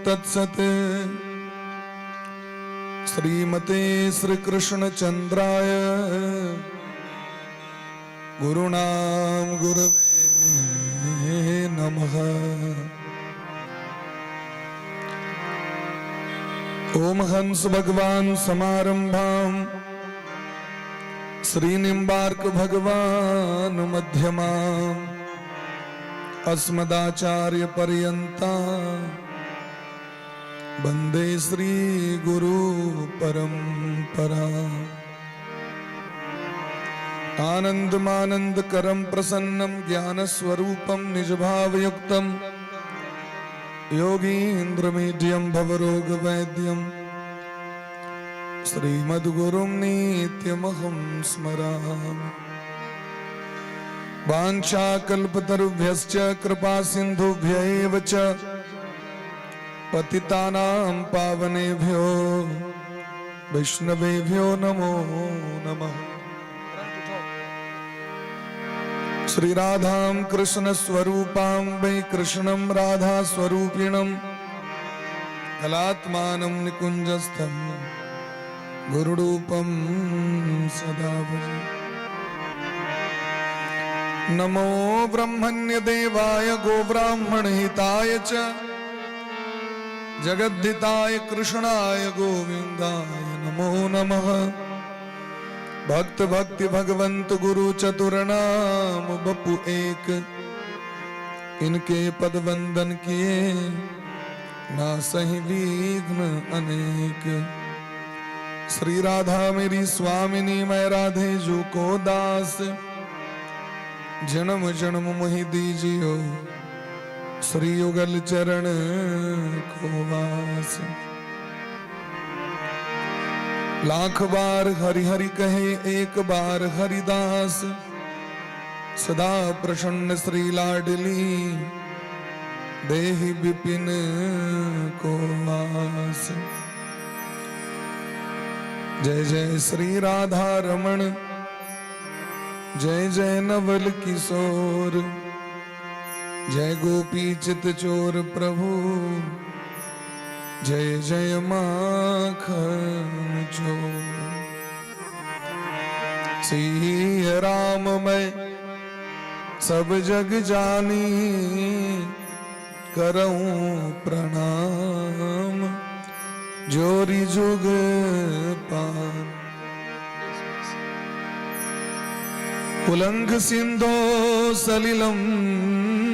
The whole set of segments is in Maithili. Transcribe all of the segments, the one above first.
तत्सत्। श्रीमते श्री कृष्ण चंद्राय गुरुणाम गुरवे नमः। ओम हंस भगवान समारंभाम श्री निम्बार्क भगवान मध्यमाम अस्मदाचार्य पर्यंता वंदे श्री गुरु परंपरा। आनंदमानंद करम प्रसन्नम ज्ञान स्वरूपम निजभावयुक्तम योगीन्द्रमीड्यं भवरोग वैद्यम श्रीमद्गुरुं नित्यमहं स्मरामि। वाञ्छाकल्पतरुभ्यश्च कृपा सिन्धुभ्य एव च पतितानां पावनेभ्यो वैष्णवेभ्यो नमो नमः। श्री राधां कृष्ण स्वरूपां वै कृष्णं राधा स्वरूपिणं कलात्मानं निकुञ्जस्थं गुरुरूपं सदा भजे। नमो ब्रह्मण्य देवाय गोब्राह्मण हिताय च जगद्धिताय कृष्णाय गोविंदाय नमो नमः। भक्त भक्ति भगवंत गुरु चतुर नाम बपु एक, इनके पद वंदन किए ना सही विघ्न अनेक। श्री राधा मेरी स्वामिनी, मैं राधे जू को दास। जन्म जन्म मोहि दीजियो श्री युगल चरण को वास। लाख बार हरि हरि कहे, एक बार हरिदास। सदा प्रसन्न श्री लाडली, देहि विपिन को वास। जय जय श्री राधा रमण, जय जय नवल किशोर, जय गोपी चित चोर प्रभु, जय जय माखन चोर। सिय राम मैं सब जग जानी, करऊं प्रणाम जोरी जुग पान। उलंघ सिंधो सलिलम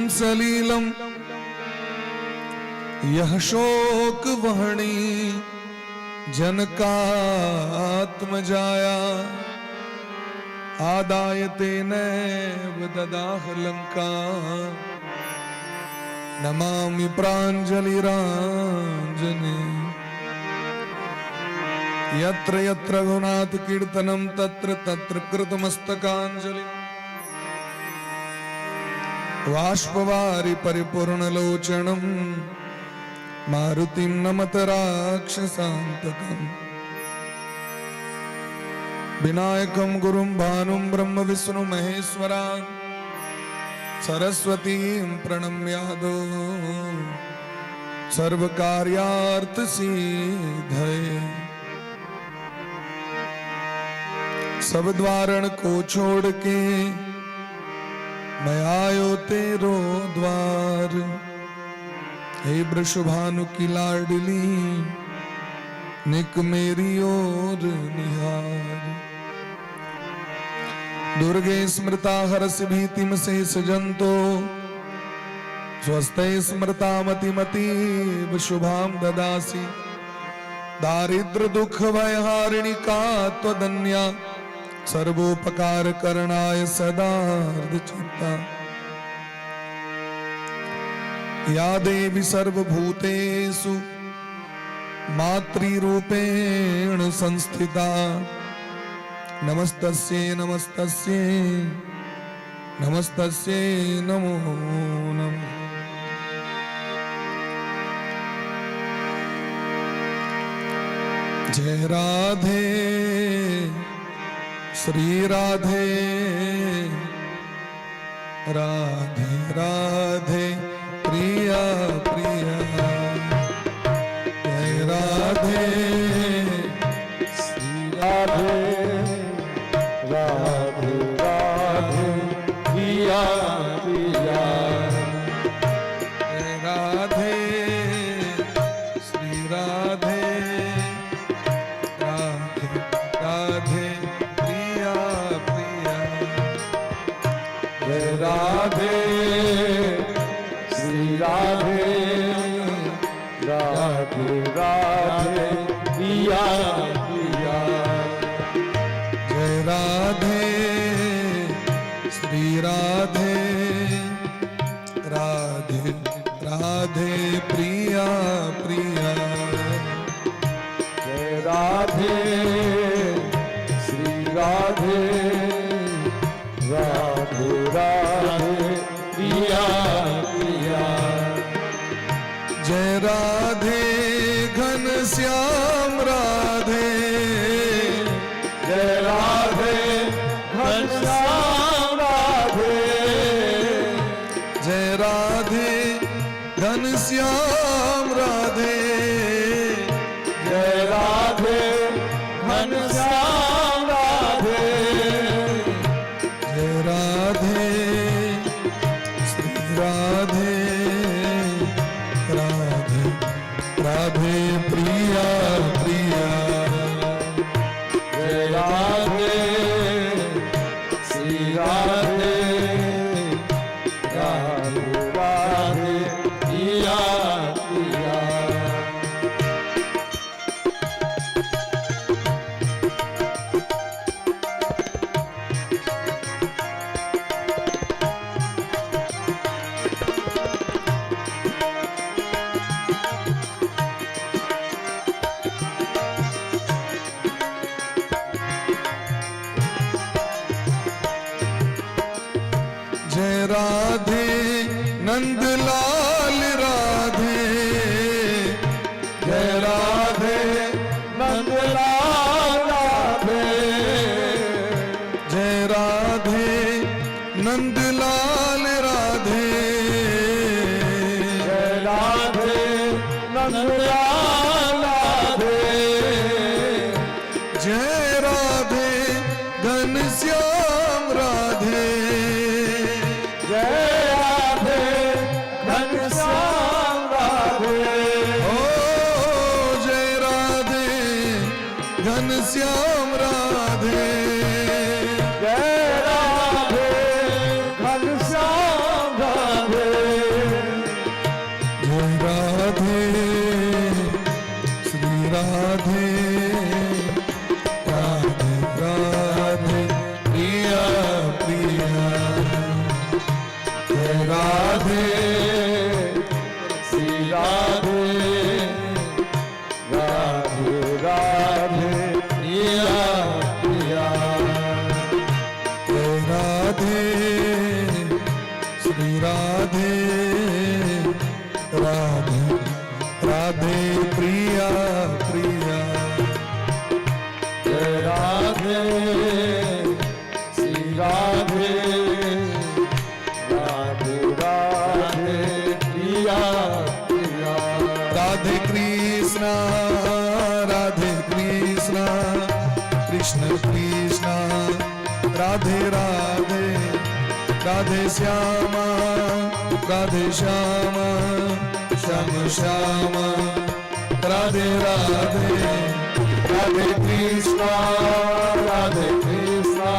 सलीलम, यह शोक वहणी जनकात्म जाया। आदाय तेनैव ददाह लंका, नमामि प्राञ्जलिराञ्जने। यत्र यत्र रघुनाथ कीर्तनं तत्र तत्र कृतमस्तकाञ्जलि। बाष्पवारि परिपूर्णलोचनं मारुतिं नमत राक्षसान्तकम्। विनायकं गुरुं भानुं ब्रह्म विष्णु महेश्वरान्, सरस्वतीं प्रणम्यादो सर्वकार्यार्थ सिद्धये। सब द्वारण को छोड़ के मैं आयो तेरो द्वार। हे वृषभानु की लाडली, निक मेरी ओर निहार। दुर्गे स्मृता हरसि भीतिम शेष जंतो, स्वस्थ स्मृता मतिमतीव शुभाम ददासि। दारिद्र दुख भयहारिणी का त्वदन्या, सर्वोपकार करणाय सदा चित्ता। या देवी सर्वभूतेषु मातृरूपेण संस्थिता, नमस्तस्यै नमस्तस्यै नमस्तस्यै नमो नमः। जय राधे श्री राधे, राधे राधे प्रिया प्रिया। राधे श्री राधे राधे राधे प्रिया प्रिया। जय राधे श्री राधे राधे राधे प्रिया प्रिया। जय राधे श्री राधे राधे राधे प्रिया प्रिया। जय राधे श्री राधे राधे राधे प्रिया प्रिया। जय राधे श्री राधे राधे राधे प्रिया प्रिया। जय राधे घन श्याम राधे। जय राधे घनश्याम राधे। जय राधे घन श्याम राधे। जय राधे घनश्याम राधे। जय राधे श्री राधे राधे राधे प्रिया प्रिया। जय राधे श्री राधे राधे राधे प्रिया प्रिया। जय राधे नंदलाल राधे। जय राधे नंदलाल राधे। जय राधे नंदलाल राधे। जय राधे नंदलाल राधे। जय राधे घनश्याम राधे। जय राधे घनश्याम राधे। ओ जय राधे घनश्याम राधे। जय राधे घनश्याम राधे। जय राधे श्री राधे राधे राधे प्रिया प्रिया। जय राधे श्री राधे राधे राधे प्रिया प्रिया। जय राधे श्री राधे राधे राधे प्रिया प्रिया। जय राधे श्री राधे राधे राधे प्रिया प्रिया। राधे कृष्णा राधे कृष्णा कृष्ण कृष्ण राधे राधे राधे श्यामा राधे श्यामा श्याम श्याम राधे राधे। राधे कृष्णा राधे कृष्णा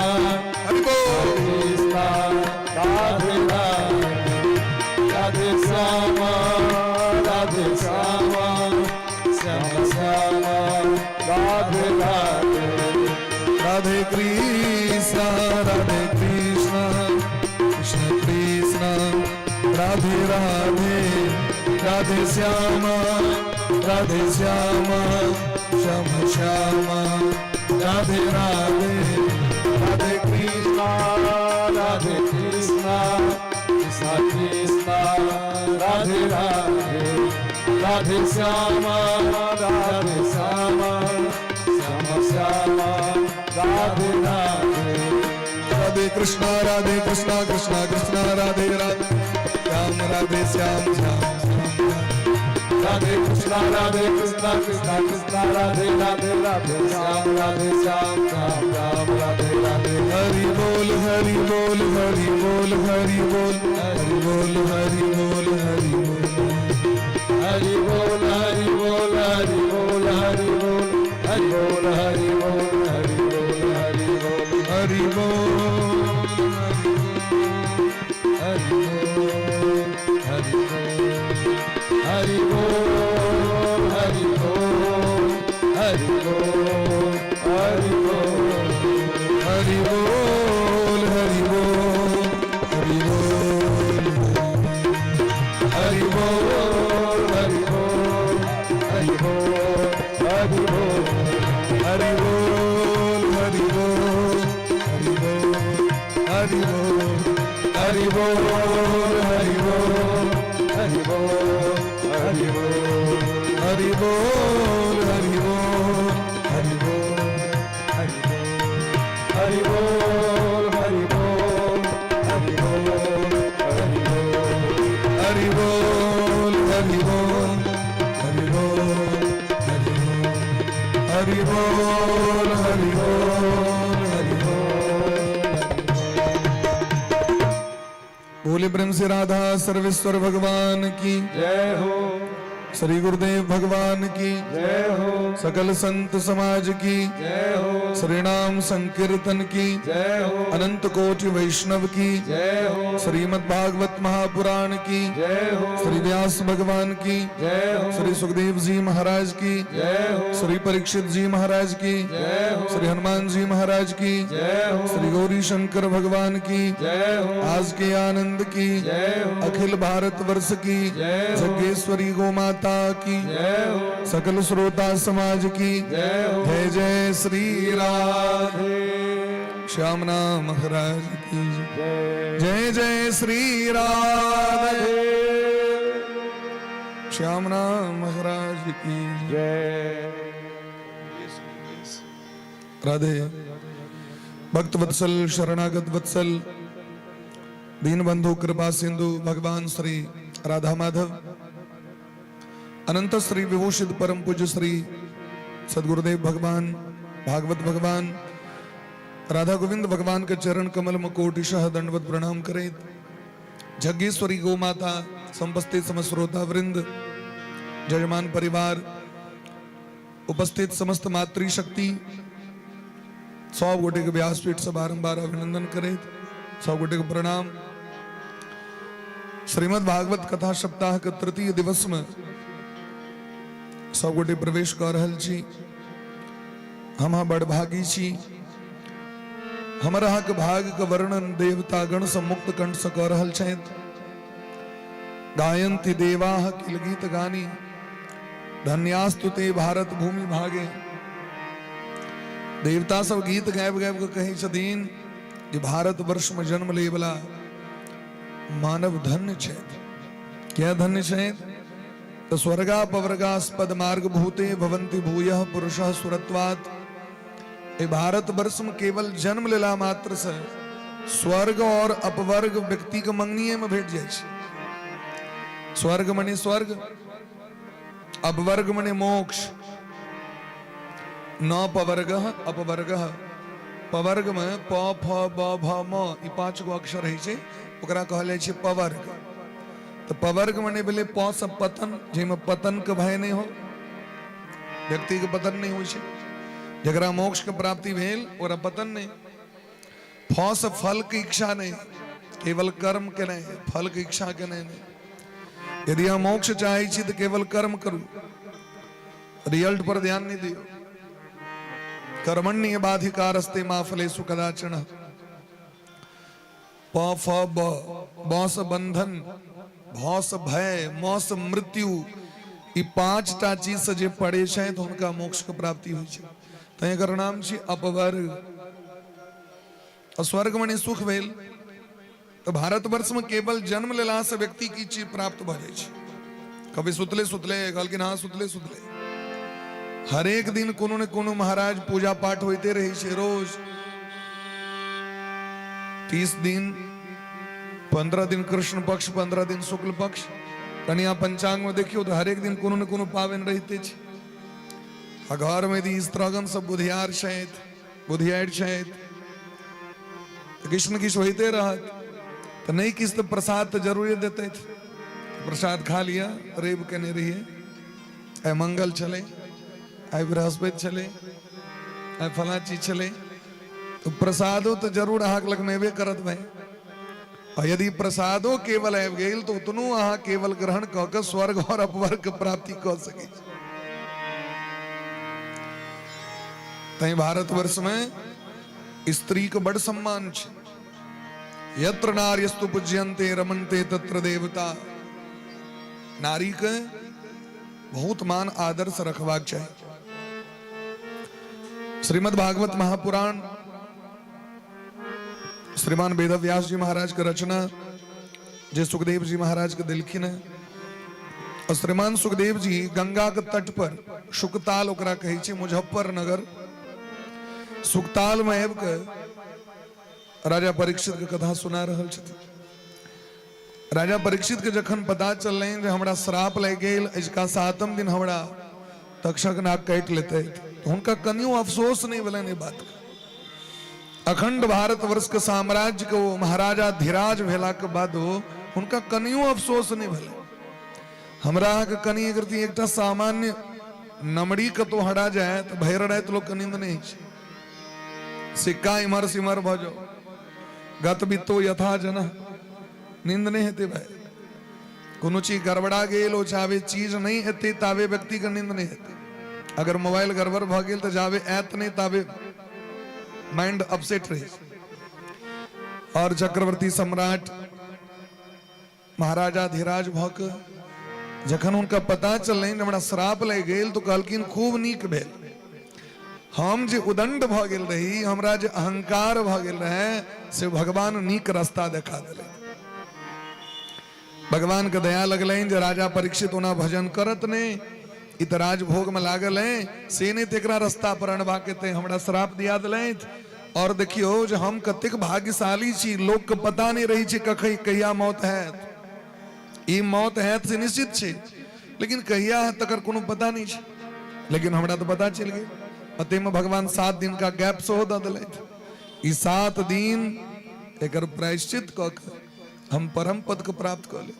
हरि बोल। कृष्णा राधे राधे राधे श्यामा राधे श्यामा श्याम श्याम राधे राधे। राधे कृष्णा राधे कृष्णा कृष्ण कृष्ण राधे राधे राधे श्यामा राधे श्यामा श्याम श्याम राधे राधे। राधे कृष्णा राधे कृष्णा कृष्ण कृष्णा राधे राधे राधे श्यामा राधे श्यामा श्याम श्याम राधे राधे। राधे कृष्णा राधे कृष्णा कृष्णा कृष्णा राधे राधे श्याम राधे श्याम श्याम श्याम। राधे कृष्णा राधे कृष्णा कृष्णा कृष्णा राधे राधे, राधे श्याम राधे श्याम श्याम श्याम राधे राधे। हरि बोल हरि बोल हरि बोल हरि बोल हरि बोल हरि बोल हरि बोल। हरि बोल हरि बोल हरि बोल हरि बोल हरि बोल हरि बोल हरि बोल हरि बोल। हरि बोल हरि बोल हरि बोल हरि बोल हरि बोल हरि बोल हरि बोल। हरि बोल हरि बोल हरि बोल हरि बोल हरि बोल हरि बोल हरि बोल। हरि बोल हरि बोल हरि बोल हरि बोल। हरि बोल हरि बोल हरि बोल हरि बोल। हरि बोल हरि बोल हरि बोल हरि हरि बोल हरि बोल हरि बोल हरि बोल। हरि बोल हरि बोल हरि बोल हरि बोल हरि बोल हरि बोल हरि बोल। बोले प्रेम से राधा सर्वेश्वर भगवान की जय हो। श्री गुरुदेव भगवान की जय हो। सकल संत समाज की जय हो। श्री नाम संकीर्तन की जय हो। अनंत कोटि वैष्णव की जय हो। श्रीमद् भागवत महापुराण की जय हो। श्री व्यास भगवान की जय हो। श्री सुखदेव जी महाराज की जय हो। श्री परीक्षित जी महाराज की जय हो। श्री हनुमान जी महाराज की जय हो। श्री गौरी शंकर भगवान की जय हो। आज के आनंद की जय हो। अखिल भारत वर्ष की जय हो। जगेश्वरी गो माता की जय हो। सकल श्रोता समाज की जय हो। जय जय श्री राधे राधे। श्याम नाम महाराज की जय। जय जय श्री राधे श्याम नाम महाराज की जय। राधे। भक्त वत्सल, शरणागत वत्सल, दीन बंधु, कृपा सिंधु भगवान श्री राधा माधव, अनंत श्री विभूषित परम पूज्य श्री सदगुरुदेव भगवान, भागवत भगवान, राधा गोविंद भगवान के चरण कमल में कोटिशः दंडवत प्रणाम करें। जगेश्वरी गो माता, संपस्थित समस्त श्रोता वृंद, जजमान परिवार, उपस्थित समस्त मातृशक्ति, सब गोटे के व्यासपीठ से बारंबार अभिनंदन करें, सब गोटे के प्रणाम। श्रीमद् भागवत कथा सप्ताह के तृतीय दिवस में सब गोटे प्रवेश कर रहल छी। हम बड़भागी छी। हमर अहाँके भाग्य के वर्णन देवता गण से मुक्त कंठ से कऽ रहल छथि। गायन्ति देवाः किल गीत गानी, धन्यास्तु ते भारत भूमि भागे। देवता सब गीत गाबि गाबि कऽ कहै छथिन जे भारत वर्ष में जन्म ले वाला मानव धन्य छथि। क्या धन्य छथि? तऽ स्वर्गापवर्गास्पद मार्ग भूते भवन्ति भूयः पुरुषः सुरत्वात्। एहि भारत वर्ष में केवल जन्म लेला मात्र से स्वर्ग और अपवर्ग व्यक्ति के मंगनीय में भेट जाइ छै। स्वर्ग मने स्वर्ग, अपवर्ग मने मोक्ष। न पवर्ग अपवर्ग, पवर्ग में प फ ब भ म ई पांच गो अक्षर होइ छै, ओकरा कहल जाइ छै पवर्ग। तऽ पवर्ग मने भेलै प से पतन, जाहिमे पतन के भय नहि हो, व्यक्ति के पतन नहि होइ छै। जकरा मोक्ष के प्राप्ति भेल ओकरा पतन नहि। फ से फल के इच्छा नहि, केवल कर्म के नहि, फल के इच्छा के नहि। यदि अहाँ मोक्ष चाहै छी तऽ केवल कर्म करू, रिजल्ट पर ध्यान नहि दियौ। कर्मण्य बाधिकारस्ते मा फलेषु कदाचन। प फ ब, ब से बंधन, भ से भय, म से मृत्यु, ई पांचटा चीज से जे पड़े छै तऽ हुनका मोक्ष के प्राप्ति होइ छै। तैं एकर नाम छी अपवर्ग। आ स्वर्ग मने सुख भेल। तऽ भारतवर्ष में केवल जन्म लेला से व्यक्ति की चीज प्राप्त भऽ जाइ छै। कभी सुतले सुतले कहलखिन, हाँ, सुतले सुतले हरेक दिन कोनो ने कोनो महाराज पूजा पाठ होइते रहै छै। रोज 30 दिन, 15 दिन कृष्ण पक्ष, 15 दिन शुक्ल पक्ष। कनि अहाँ पंचांगमे देखियौ तऽ हरेक दिन कोनो ने कोनो पाबनि रहिते छै। आ घरमे यदि स्त्रगण सब बुधियार छथि, बुधियारि छथि, तऽ किछु ने किछु होइते रहत। तऽ नहि किछु तऽ प्रसाद तऽ जरूरे देतथि। प्रसाद खा लिअ, रवि केने रहियै, आइ मंगल छलै, आइ बृहस्पति छलै, आइ फलाँ चीज छलै, तऽ प्रसादो तऽ जरूर अहाँके लगमे एबे करत भाय। आ यदि प्रसादो केवल आबि गेल तऽ ओतनो अहाँ केवल ग्रहण कऽ कऽ स्वर्ग और अपवर्ग के प्राप्ति कऽ सकै छी। तैं भारतवर्ष में स्त्री के बड़ सम्मान छै। यत्र नार्यस्तु पूज्यन्ते रमन्ते तत्र देवता। नारी के बहुत मान आदर से रखबाक चाही। श्रीमद् भागवत महापुराण श्रीमान वेदव्यास जी महाराज के रचना जे सुखदेव जी महाराज के दिलखिन है। और श्रीमान सुखदेव जी गंगा के तट पर सुखताल ओकरा कहै छै, मुजफ्फरनगर सुखताल में आबि के राजा परीक्षित के कथा सुना रहल छथिन। राजा परीक्षित के जखन पता चललनि जे हमरा श्राप लागि गेल, अजुका सातम दिन हमरा तक्षक नाग काटि लेतै, तऽ हुनका कनियो अफसोस नहि भेलनि एहि बातके। अखंड भारतवर्ष के साम्राज्य के ओ महाराजा धीराज भेला के बाद हुनका कनियो अफसोस नहि भेलै। हमरा अहाँके कनि एक रति एकटा सामान्य नमरी कतौ हरा जाय तऽ भरि राति लोकके नींद नहि होइ छै। सिक्का इम्हर सिम्हर भऽ जाओ, गत बितो यथा जना, नींद नहि हेतै भाय। कोनो चीज गड़बड़ा गेल, ओ जाबे चीज नहि एतै ताबे व्यक्तिके नींद नहि हेतै। अगर मोबाइल गड़बड़ भऽ गेल तऽ जाबे आयत नहि ताबे माइंड अपसेट रहै छै। और चक्रवर्ती सम्राट महाराजा धीराज भऽ कऽ जखन हुनका पता चललनि हमरा श्राप लागि गेल, तऽ कहलखिन खूब नीक भेल, हम जे उदंड भऽ गेल रही, हमरा जे अहंकार भऽ गेल रहै, से भगवान नीक रास्ता देखा देलनि। भगवान के दया लगलनि जे राजा परीक्षित ओना भजन करत नहि, ई तऽ राजभोग में लागल है, से नहि तऽ एकरा रास्ता पर अनबाक हेतै, हमरा श्राप दिया देलथि। और देखियौ जे हम कतेक भाग्यशाली छी, लोक के पता नहि रहै छै कखै कहिया मौत हैत। ई मौत हैत से निश्चित छै, लेकिन कहिया हैत तकर कोनो पता नहि छै, लेकिन हमरा तऽ पता चलि गेल। आ ताहिमे भगवान 7 दिन का गैप सेहो दऽ देलथि। ई 7 दिन एकर प्रायश्चित कऽ के हम परम पद के प्राप्त कऽ लेब।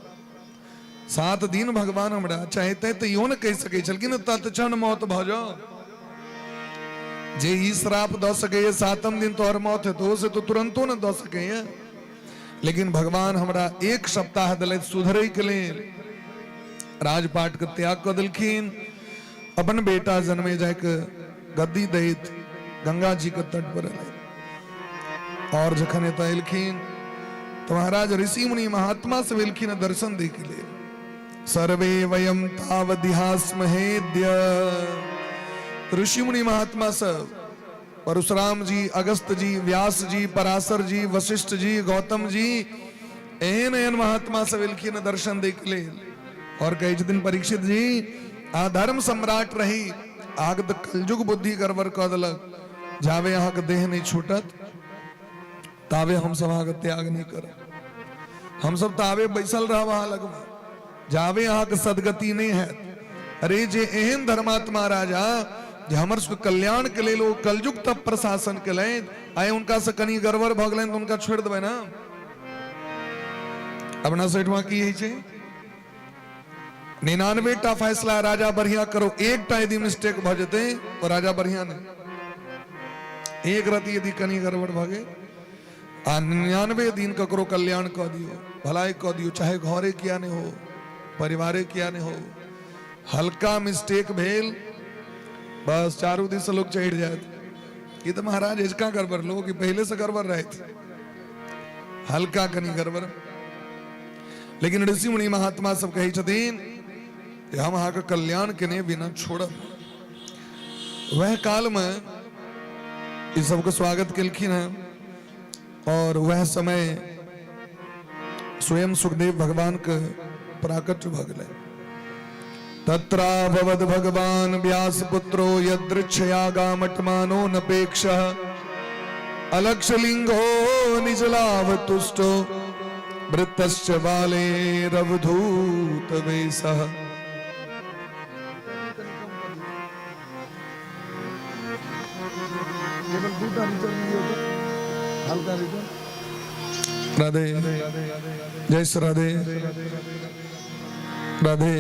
7 दिन भगवान हमरा चाहते तऽ इहो ने कहि सकै छलखिन तत्क्षण मौत भऽ जाओ। जे ई श्राप दऽ सकैए 7म दिन तोहर मौत हेतौ, से तो तुरंतो ने दऽ सकैए, लेकिन भगवान हमरा 1 सप्ताह देलथि सुधरै के लेल। राजपाट के त्याग कऽ देलखिन, अपन बेटा जन्मे जाके गद्दी दैत गंगा जी के तट पर एलै। और जखन एतऽ एलखिन तऽ महाराज ऋषि मुनि महात्मा सब एलखिन दर्शन दै के लेल। सर्वे वयम तावदिहास्महेद्य, ऋषि मुनि महात्मा सब परशुराम जी, अगस्त जी, व्यास जी, पराशर जी, वशिष्ठ जी, गौतम जी, एहन एहन महात्मा सब एलखिन दर्शन दै के लेल। और कहै छथिन परीक्षित जी, अहाँ धर्म सम्राट रही, अहाँके तऽ कलयुग बुद्धि गड़बड़ कऽ देलक, जाबे अहाँके देह नहि छूटत ताबे हमसब अहाँके त्याग नहि करब, हमसब ताबे बैसल रहब अहाँ लगमे जाबे अहाँके सदगति नहि हैत। अरे जे एहन धर्मात्मा राजा जे हमर सबके कल्याण के लेल ओ कलयुग तक प्रशासन केलनि, आइ हुनका से कनि गड़बड़ भऽ गेलनि तऽ हुनका छोड़ि देबै ने। अपना सब एहिठमा की होइ छै, 99 टा फैसला राजा बढ़िया करो, एकटा यदि मिस्टेक भऽ जेतै तो राजा बढ़िया नहि। एक रति यदि कनि गड़बड़ भऽ गेल आ 99 दिन ककरो कल्याण कऽ दियौ, भलाई कऽ दियौ, चाहे घरे किया नहि हो, परिवारे किया नहि हो, हल्का मिस्टेक भेल बस चारू दिस से लोग चढ़ि जायत। ई तऽ महाराज एजका गड़बड़, लोग पहले से गड़बड़ रहैत, हल्का कनि गड़बड़। लेकिन ऋषि मुनि महात्मा सब कहै छथिन जे हम अहाँके कल्याण केने बिना छोड़ब। वह काल में ई सबके स्वागत केलखिन हैं और वह समय स्वयं सुखदेव भगवान के प्राकट्य भऽ गेलै। तत्राभवद भगवान व्यास पुत्रो यदृच्छया गामटमानो नपेक्षः अलक्षलिंगो निजलाभ तुष्टो वृत्तश्च बालेरवधूत वेशः। राधे जय श्री राधे राधे।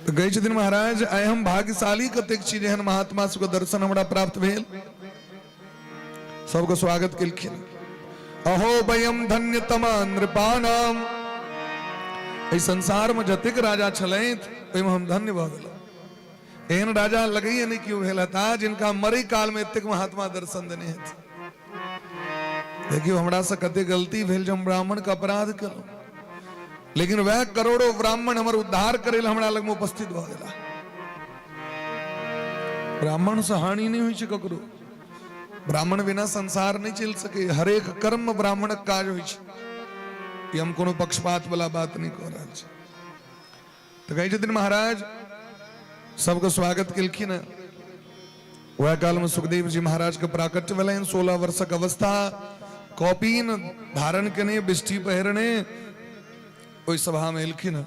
तऽ कहै छथिन महाराज, आइ हम भाग्यशाली कतेक छी जे एहन महात्मा सबके दर्शन हमरा प्राप्त भेल। सबके स्वागत केलखिन। अहो वयम धन्यतम नृपाणाम, एहि संसार में जतेक राजा छलथि ओहिमे हम धन्य भऽ गेलहुँ। एहन राजा लगैए नहि केओ भेल हेता जिनका मरै काल में एतेक महात्मा दर्शन देने हेथिन। देखियौ हमरा से कते गलती भेल जे हम ब्राह्मण के अपराध केलहुँ, लेकिन वएह करोड़ों ब्राह्मण हमर उद्धार करे लए हमरा लगमे उपस्थित भऽ गेला। ब्राह्मण से हानि नहि होइ छै ककरो, ब्राह्मण बिना संसार नहि चलि सकै, हरेक कर्म में ब्राह्मणक काज होइ छै। ई हम कोनो पक्षपात वाला बात नहि कऽ रहल छी। तऽ कहै छथिन महाराज सबके स्वागत केलखिन। वएह काल में सुखदेव जी महाराज के प्राकट्य भेलनि। 16 वर्षक अवस्था, कौपीन धारण केने, बिष्ठी पहिरने ओहि सभा में एलखिन।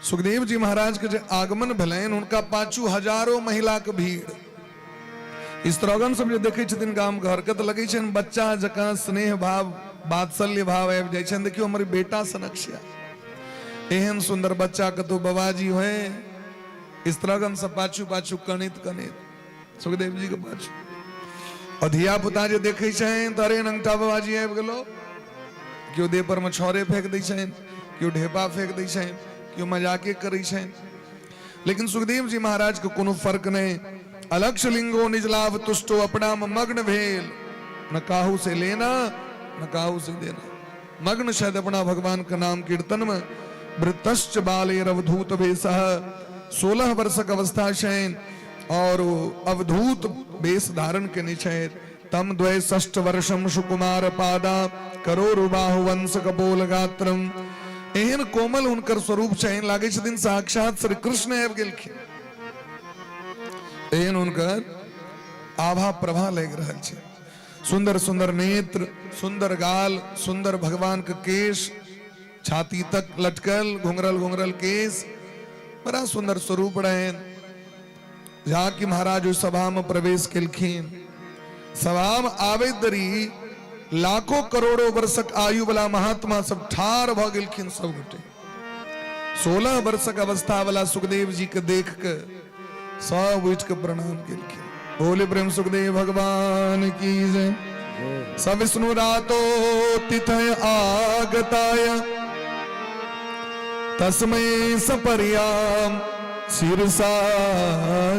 सुखदेव जी महाराज के जे आगमन भेलनि हुनका पाछू हजारों महिला के भीड़। स्त्रीगण सब जे देखै छथिन गाम घर के तऽ लगै छनि बच्चा जकाँ स्नेह भाव वात्सल्य भाव आबि जाइ छनि। देखियौ हमर बेटा सनक छै, एहन सुंदर बच्चा कतौ बाबाजी होय। स्त्रीगण सब पाछू पाछू कनित कनित सुखदेव जी के पाछू। और धिया पुता जे देखै छनि तऽ अरे नंगटा बाबाजी आबि गेलो। केओ देह पर में छौरे फेंक दै छनि, केओ ढेपा फेंक दै छनि, केओ मजाके करै छनि। लेकिन सुखदेव जी महाराज के कोनो फर्क नहीं। अलक्ष लिंगो निज लाभ तुष्टो, अपना में मग्न भेल, न काहू से लेना न काहू से देना। मग्न शायद अपना भगवान का नाम कीर्तन में। वृत्तश्च बाले अवधूत वेशः, 16 वर्षक अवस्था छनि और अवधूत वेश धारण केने छथि। तम द्वय षष्ठ वर्षम सुकुमार पादा करोरु बाहु वंश कपोल गात्रम। एहन कोमल हुनकर स्वरूप छनि, लागै छथिन साक्षात श्री कृष्ण आबि गेलखिन। एहन हुनकर आभा प्रभा लागि रहल छै। सुंदर सुंदर नेत्र, सुंदर गाल, सुंदर भगवान के केश, छाती तक लटकल घुंघरल घुंघरल केश, बड़ा सुंदर स्वरूप रहनि। जाकि महाराज ओहि सभा में प्रवेश केलखिन। सभा में आबैत देरी लाखों करोड़ों वर्षक आयु वाला महात्मा सब ठाढ़ भऽ गेलखिन। सब गोटे 16 वर्षक अवस्था वाला सुखदेव जी के देख के सब उठि के प्रणाम केलखिन। बोले प्रेम सुखदेव भगवान की जय। सब विष्णु रातो तिथय आगताय तस्मै सपर्याम शीर्षा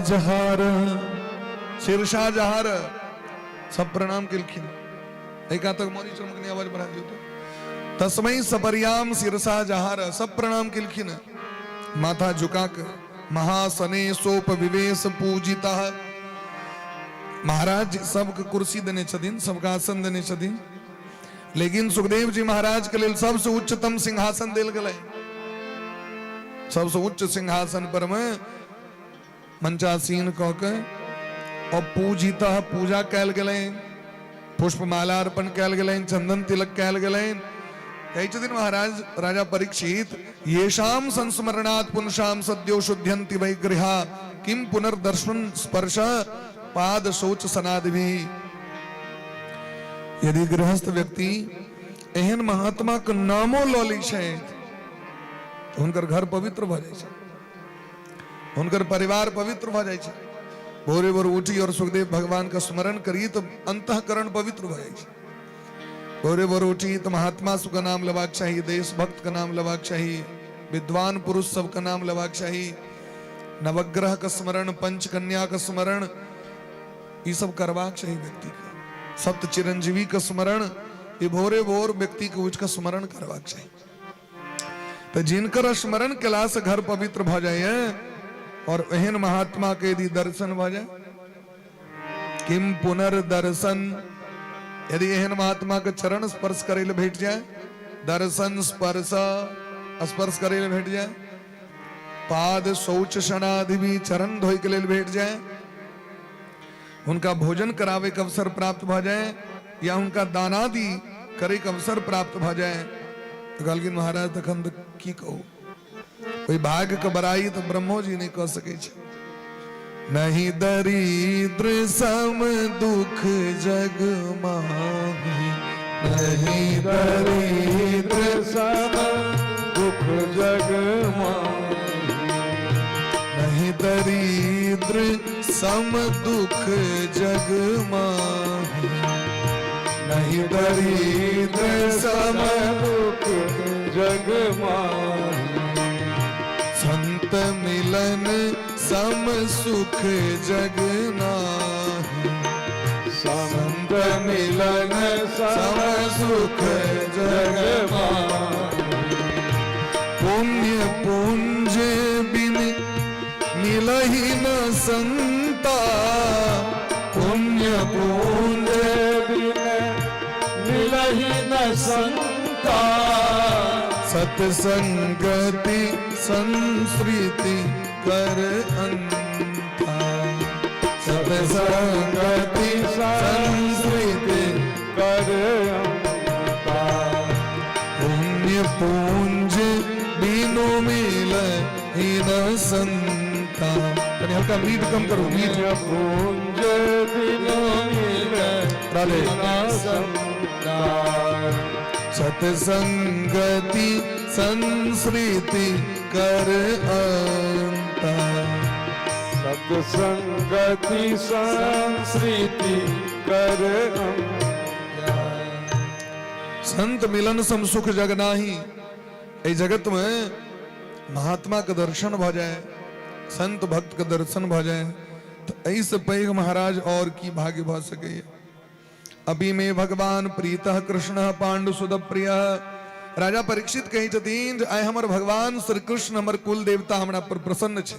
जहार। शीर्षा जहार सब प्रणाम केलखिन। एक तक मॉनिटर में कनी आवाज बढ़ा दियौ तो। तस्मै सपर्याम शीर्षा जहार, सब प्रणाम केलखिन माथा झुका के। महासने सोप विवेश पूजिता। महाराज सबके कुर्सी देने छथिन, सबके आसन देने छथिन, लेकिन सुखदेव जी महाराज के लेल सबसे उच्चतम सिंहासन देल गेलै। सबसे उच्च सिंहासन पर में मंचासीन कऽ के और पूजिता पूजा कयल गेलै, पुष्पमाला अर्पण कयल गेलनि, चंदन तिलक कयल गेलनि। कहै छथिन महाराज राजा परीक्षित, येषाम संस्मरणात् पुंसाम सद्यो शुद्ध्यन्ति वै गृहा किम पुनर्दर्शन स्पर्श पाद शौच सनादि। यदि गृहस्थ व्यक्ति एहन महात्मा के नामो लऽ लै छै तऽ हुनकर घर पवित्र भऽ जाइ छै, हुनकर परिवार पवित्र भऽ जाइ छै। भोरे भोर उठी और सुखदेव भगवान का स्मरण करी तो अंतःकरण पवित्र भऽ जाइ छै। भोरे भोर उठी तो महात्मा सबके नाम लेबाक चाही, देशभक्त के नाम लेबाक चाही, विद्वान पुरुष सबके नाम लेबाक चाही, नवग्रह के स्मरण, पंचकन्या के स्मरण, ई सब करबाक चाही व्यक्ति के। सप्त चिरंजीवी के स्मरण, ई भोरे भोर व्यक्ति के उठि के स्मरण करबाक चाही। तऽ जिनकर स्मरण केला से घर पवित्र भऽ जाइए और एहन महात्मा के यदि दर्शन भऽ जाए, किम पुनर्दर्शन, यदि एहन महात्मा के चरण स्पर्श करे ले भेट जाए, दर्शन स्पर्श स्पर्श करे ले भेट जाए, पाद शौच शनादि भी चरण धोए के लेल भेट जाए, हुनका भोजन करावे के अवसर प्राप्त भऽ जाए या हुनका दानादि करे के अवसर प्राप्त भऽ जाए, तऽ कहलखिन महाराज तखन तऽ की कहू, ओहि भाग्यके बड़ाई तऽ ब्रह्मो जी नहि कऽ सकै छै। नहीं दरिद्र सम दुख जग माही, नहीं दरिद्र सम दुख जग माही, नहीं दरिद्र सम दुख जग माही, नहीं दरिद्र सम दुख जग माही, संत मिलन सम सुख जग नाही, संत मिलन सम सुख जग माही, पुण्य पुंज बिन मिलहि न संता, पुण्य पुंज बिन मिलहि न संता, सत्संगति संस्कृति कर अंता, सत्संगति संस्कृति कर अंता, पुण्य पुंज बिनु मिलहि न संता। कनी हल्का मीट कम करू, मीट। पुण्य पुंज बिनु मिलहि राधे। न संता, सत्संगति संस्कृति कर अंता, सत्संगति संस्कृति कर अंता। संत मिलन सम सुख जग नाही। एहि जगत में महात्मा के दर्शन भऽ जाए, संत भक्त के दर्शन भऽ जाए, तऽ एहिसँ पैघ महाराज और की भाग्य भऽ सकैए। अभी मे भगवान प्रीतः कृष्ण पांडु सुत प्रिय। राजा परीक्षित कहै छथिन जे आइ हमर भगवान श्री कृष्ण हमर कुल देवता हमरा पर प्रसन्न छै।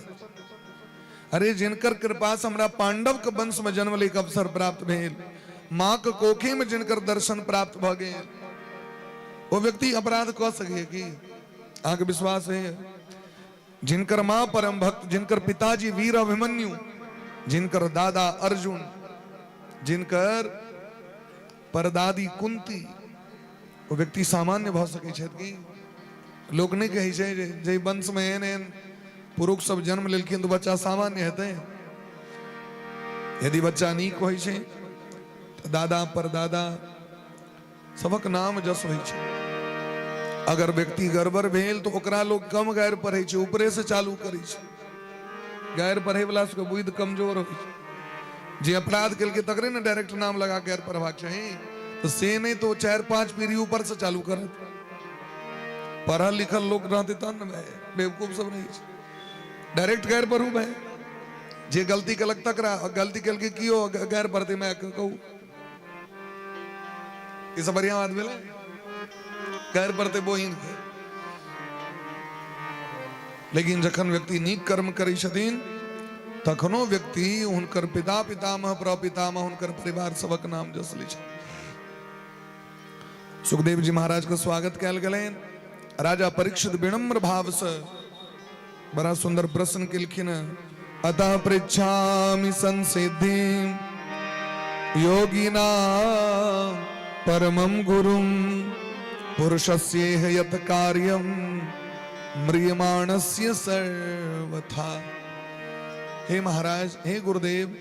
अरे जिनकर कृपा से हमरा पांडव के वंश में जन्म लैके अवसर प्राप्त भेल, माँ के कोखी में जिनकर दर्शन प्राप्त भऽ गेल, ओ व्यक्ति अपराध कऽ सकैए की? अहाँके विश्वास है? जिनकर माँ परम भक्त, जिनकर पिताजी वीर अभिमन्यु, जिनकर दादा अर्जुन, जिनकर परदादी कुंती, ओ व्यक्ति सामान्य भऽ सकै छथि की? लोक नहि कहै छै जे जाहि वंशमे एहन एहन पुरुष सब जन्म लेलखिन तऽ बच्चा सामान्य हेतै? यदि बच्चा नीक होइ छै तऽ दादा परदादा सबक नाम जस होइ छै। अगर व्यक्ति गड़बड़ भेल तऽ ओकरा लोक कम गारि पढ़ै छै, ऊपरे से चालू करै छै। गारि पढ़ै वाला सबके बुद्धि कमजोर होइ छै। जे अपराध केलकै तकरे ने डायरेक्ट नाम लगा के गारि पढ़बाक चाही, तऽ से नहि तऽ ओ 4-5 पीढ़ी ऊपर से चालू करत। पढ़ल लिखल लोक रहतै तहन ने भाय, बेवकूफ सब रहै छै। डायरेक्ट गारि पढ़ू भाय, जे गलती केलक तकरा, गलती केलकै कियो गारि पढ़तै माय के कहू, ई सब बढ़िया बात भेलै? गारि पढ़तै बहिन के। लेकिन जखन व्यक्ति नीक कर्म करै छथिन तखनो व्यक्ति हुनकर पिता पितामह प्रपितामह हुनकर परिवार सबक नाम जस लै छै। सुखदेव जी महाराज के स्वागत कयल गेलनि। राजा परीक्षित विनम्र भाव से बड़ा सुंदर प्रश्न केलखिन। अतः पृच्छामि संसिद्धि योगिना परमं गुरुं पुरुषस्येह यत् कार्यं म्रियमाणस्य सर्वथा। हे महाराज, हे गुरुदेव,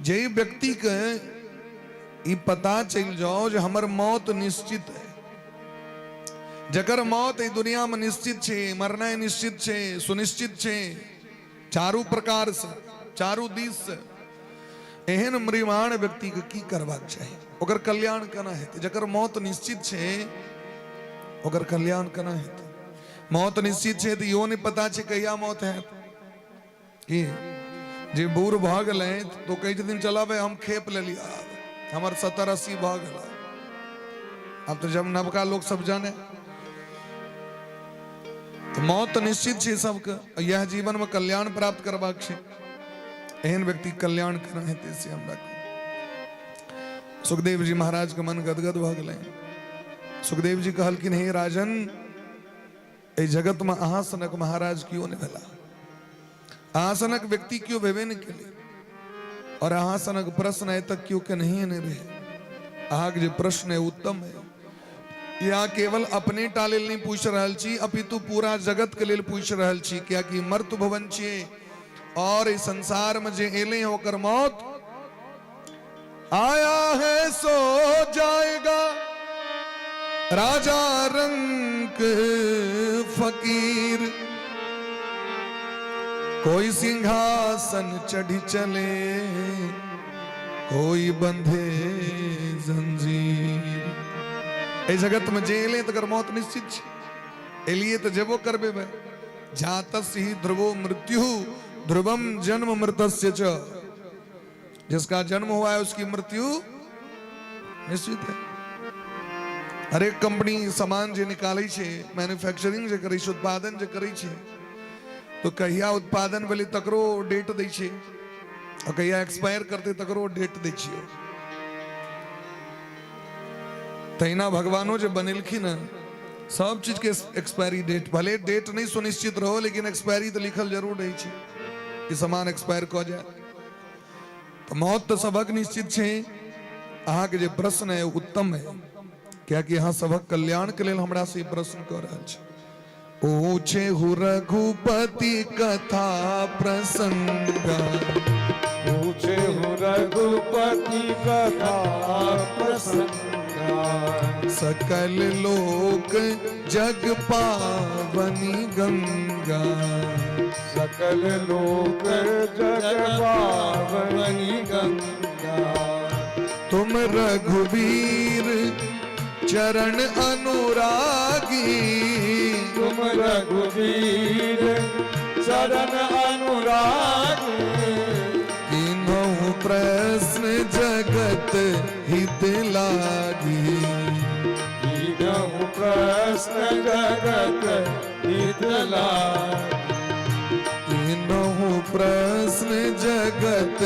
जे व्यक्ति के ई पता चलि जाओ जे हमर मौत निश्चित है, जकर मौत एहि दुनिया में निश्चित छै, मरनाइ निश्चित छै, सुनिश्चित छै, चारू प्रकार से, चारू दिस से, एहन म्रियमाण व्यक्ति के की करबाक चाही? ओकर कल्याण केना हेतै? जकर मौत निश्चित छै ओकर कल्याण केना हेतै? मौत निश्चित छै तऽ इहो नहि पता छै कहिया मौत हैत। की जे बूढ़ भऽ गेलै तऽ कहै छथिन चलबै हम खेप लेलियै, आब हमर 70-80 भऽ गेल, आब तऽ जब नवका लोक सब जाने। तऽ मौत तऽ निश्चित छै सबके, इएह जीवन में कल्याण प्राप्त करबाक छै। एहन व्यक्ति कल्याण केना हेतै से हमरा कहू। सुखदेव जी महाराज के मन गदगद भऽ गेलै। सुखदेव जी कहलखिन हे राजन, एहि जगत में अहाँ सनक महाराज केओ नहि भेला, अहाँ सनक व्यक्ति केओ भेबे नहि केलै, और अहाँ सनक प्रश्न आइ तक केओ केनहिए नहि रहै। अहाँके जे प्रश्न है उत्तम है। या केवल अपने टा लेल नहि पूछि रहल छी, अपितु पूरा जगत के लेल पूछि रहल छी, कियाकि मर्त्य भवन छियै और इस संसार में जे एले हैं ओकर मौत आया है सो जाएगा। राजा रंक फकीर, कोई सिंहासन चढ़ी चले, कोई बंधे जंजीर। एहि जगत में जे एले तकर मौत निश्चित छै। एलिए तऽ जेबो करबे भाई। जातस्य ही ध्रुवो मृत्यु ध्रुवम जन्म मृतस्य च। जिसका जन्म हुआ है उसकी मृत्यु निश्चित है। हरेक कंपनी सामान जे निकालै छै, मैन्युफैक्चरिंग जे करै छै, उत्पादन जे करै छै, तो कहिया उत्पादन भेलै तकरो डेट दै छै आ कहिया एक्सपायर करतै तकरो डेट दै छियै। तहिना भगवानो जे बनेलखिन हँ, सब चीज के एक्सपायरी डेट, भले डेट नहीं सुनिश्चित रहो लेकिन एक्सपायरी तऽ लिखल जरूर रहै छै कि सामान एक्सपायर कऽ जाए। तऽ मौत तऽ सबक निश्चित छै। अहाँके जे प्रश्न है उत्तम है, कियाकि अहाँ सबक कल्याण के लेल हमरा से ई प्रश्न कऽ रहल छी। पूछे हु रघुपति कथा प्रसंग, पूछे हूँ रघुपति कथा प्रसंगा, सकल लोक जग पावनी गंगा, सकल लोक जग पावनी गंगा, तुम रघुवीर चरण अनुरागी, तुम रघुवीर चरण अनुरागी, कीन्हु प्रश्न जगत हित लागी, कीन्हु प्रश्न जगत हित लागी, कीन्हु प्रश्न जगत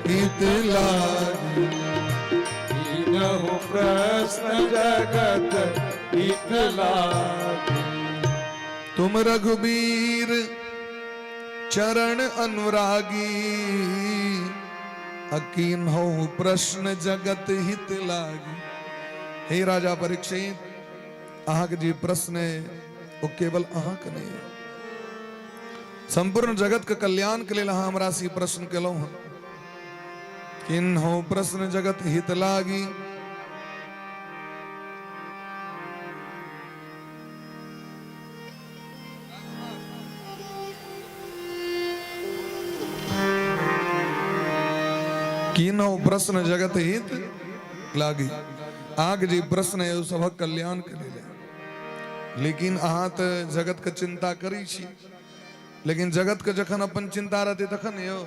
हित लागी, कीन्हु प्रश्न जगत हित लागी। तुम रघुबीर चरण अनुरागी, अकीन्हु प्रश्न जगत हित लागी। हे राजा परीक्षित, अहाँके जे प्रश्न है ओ केवल अहाँके नहि है, संपूर्ण जगत के कल्याण के लेल अहाँ हमरा से ई प्रश्न केलहुँ हँ। किन्हो प्रश्न जगत हित लागी, किन्हो प्रश्न जगत हित लागी। अहाँके जे प्रश्न है ओ सभक कल्याण के लेल है, लेकिन अहाँ तऽ जगत के चिंता करै छी, लेकिन जगत के जखन अपन चिंता रहतै तखन यौ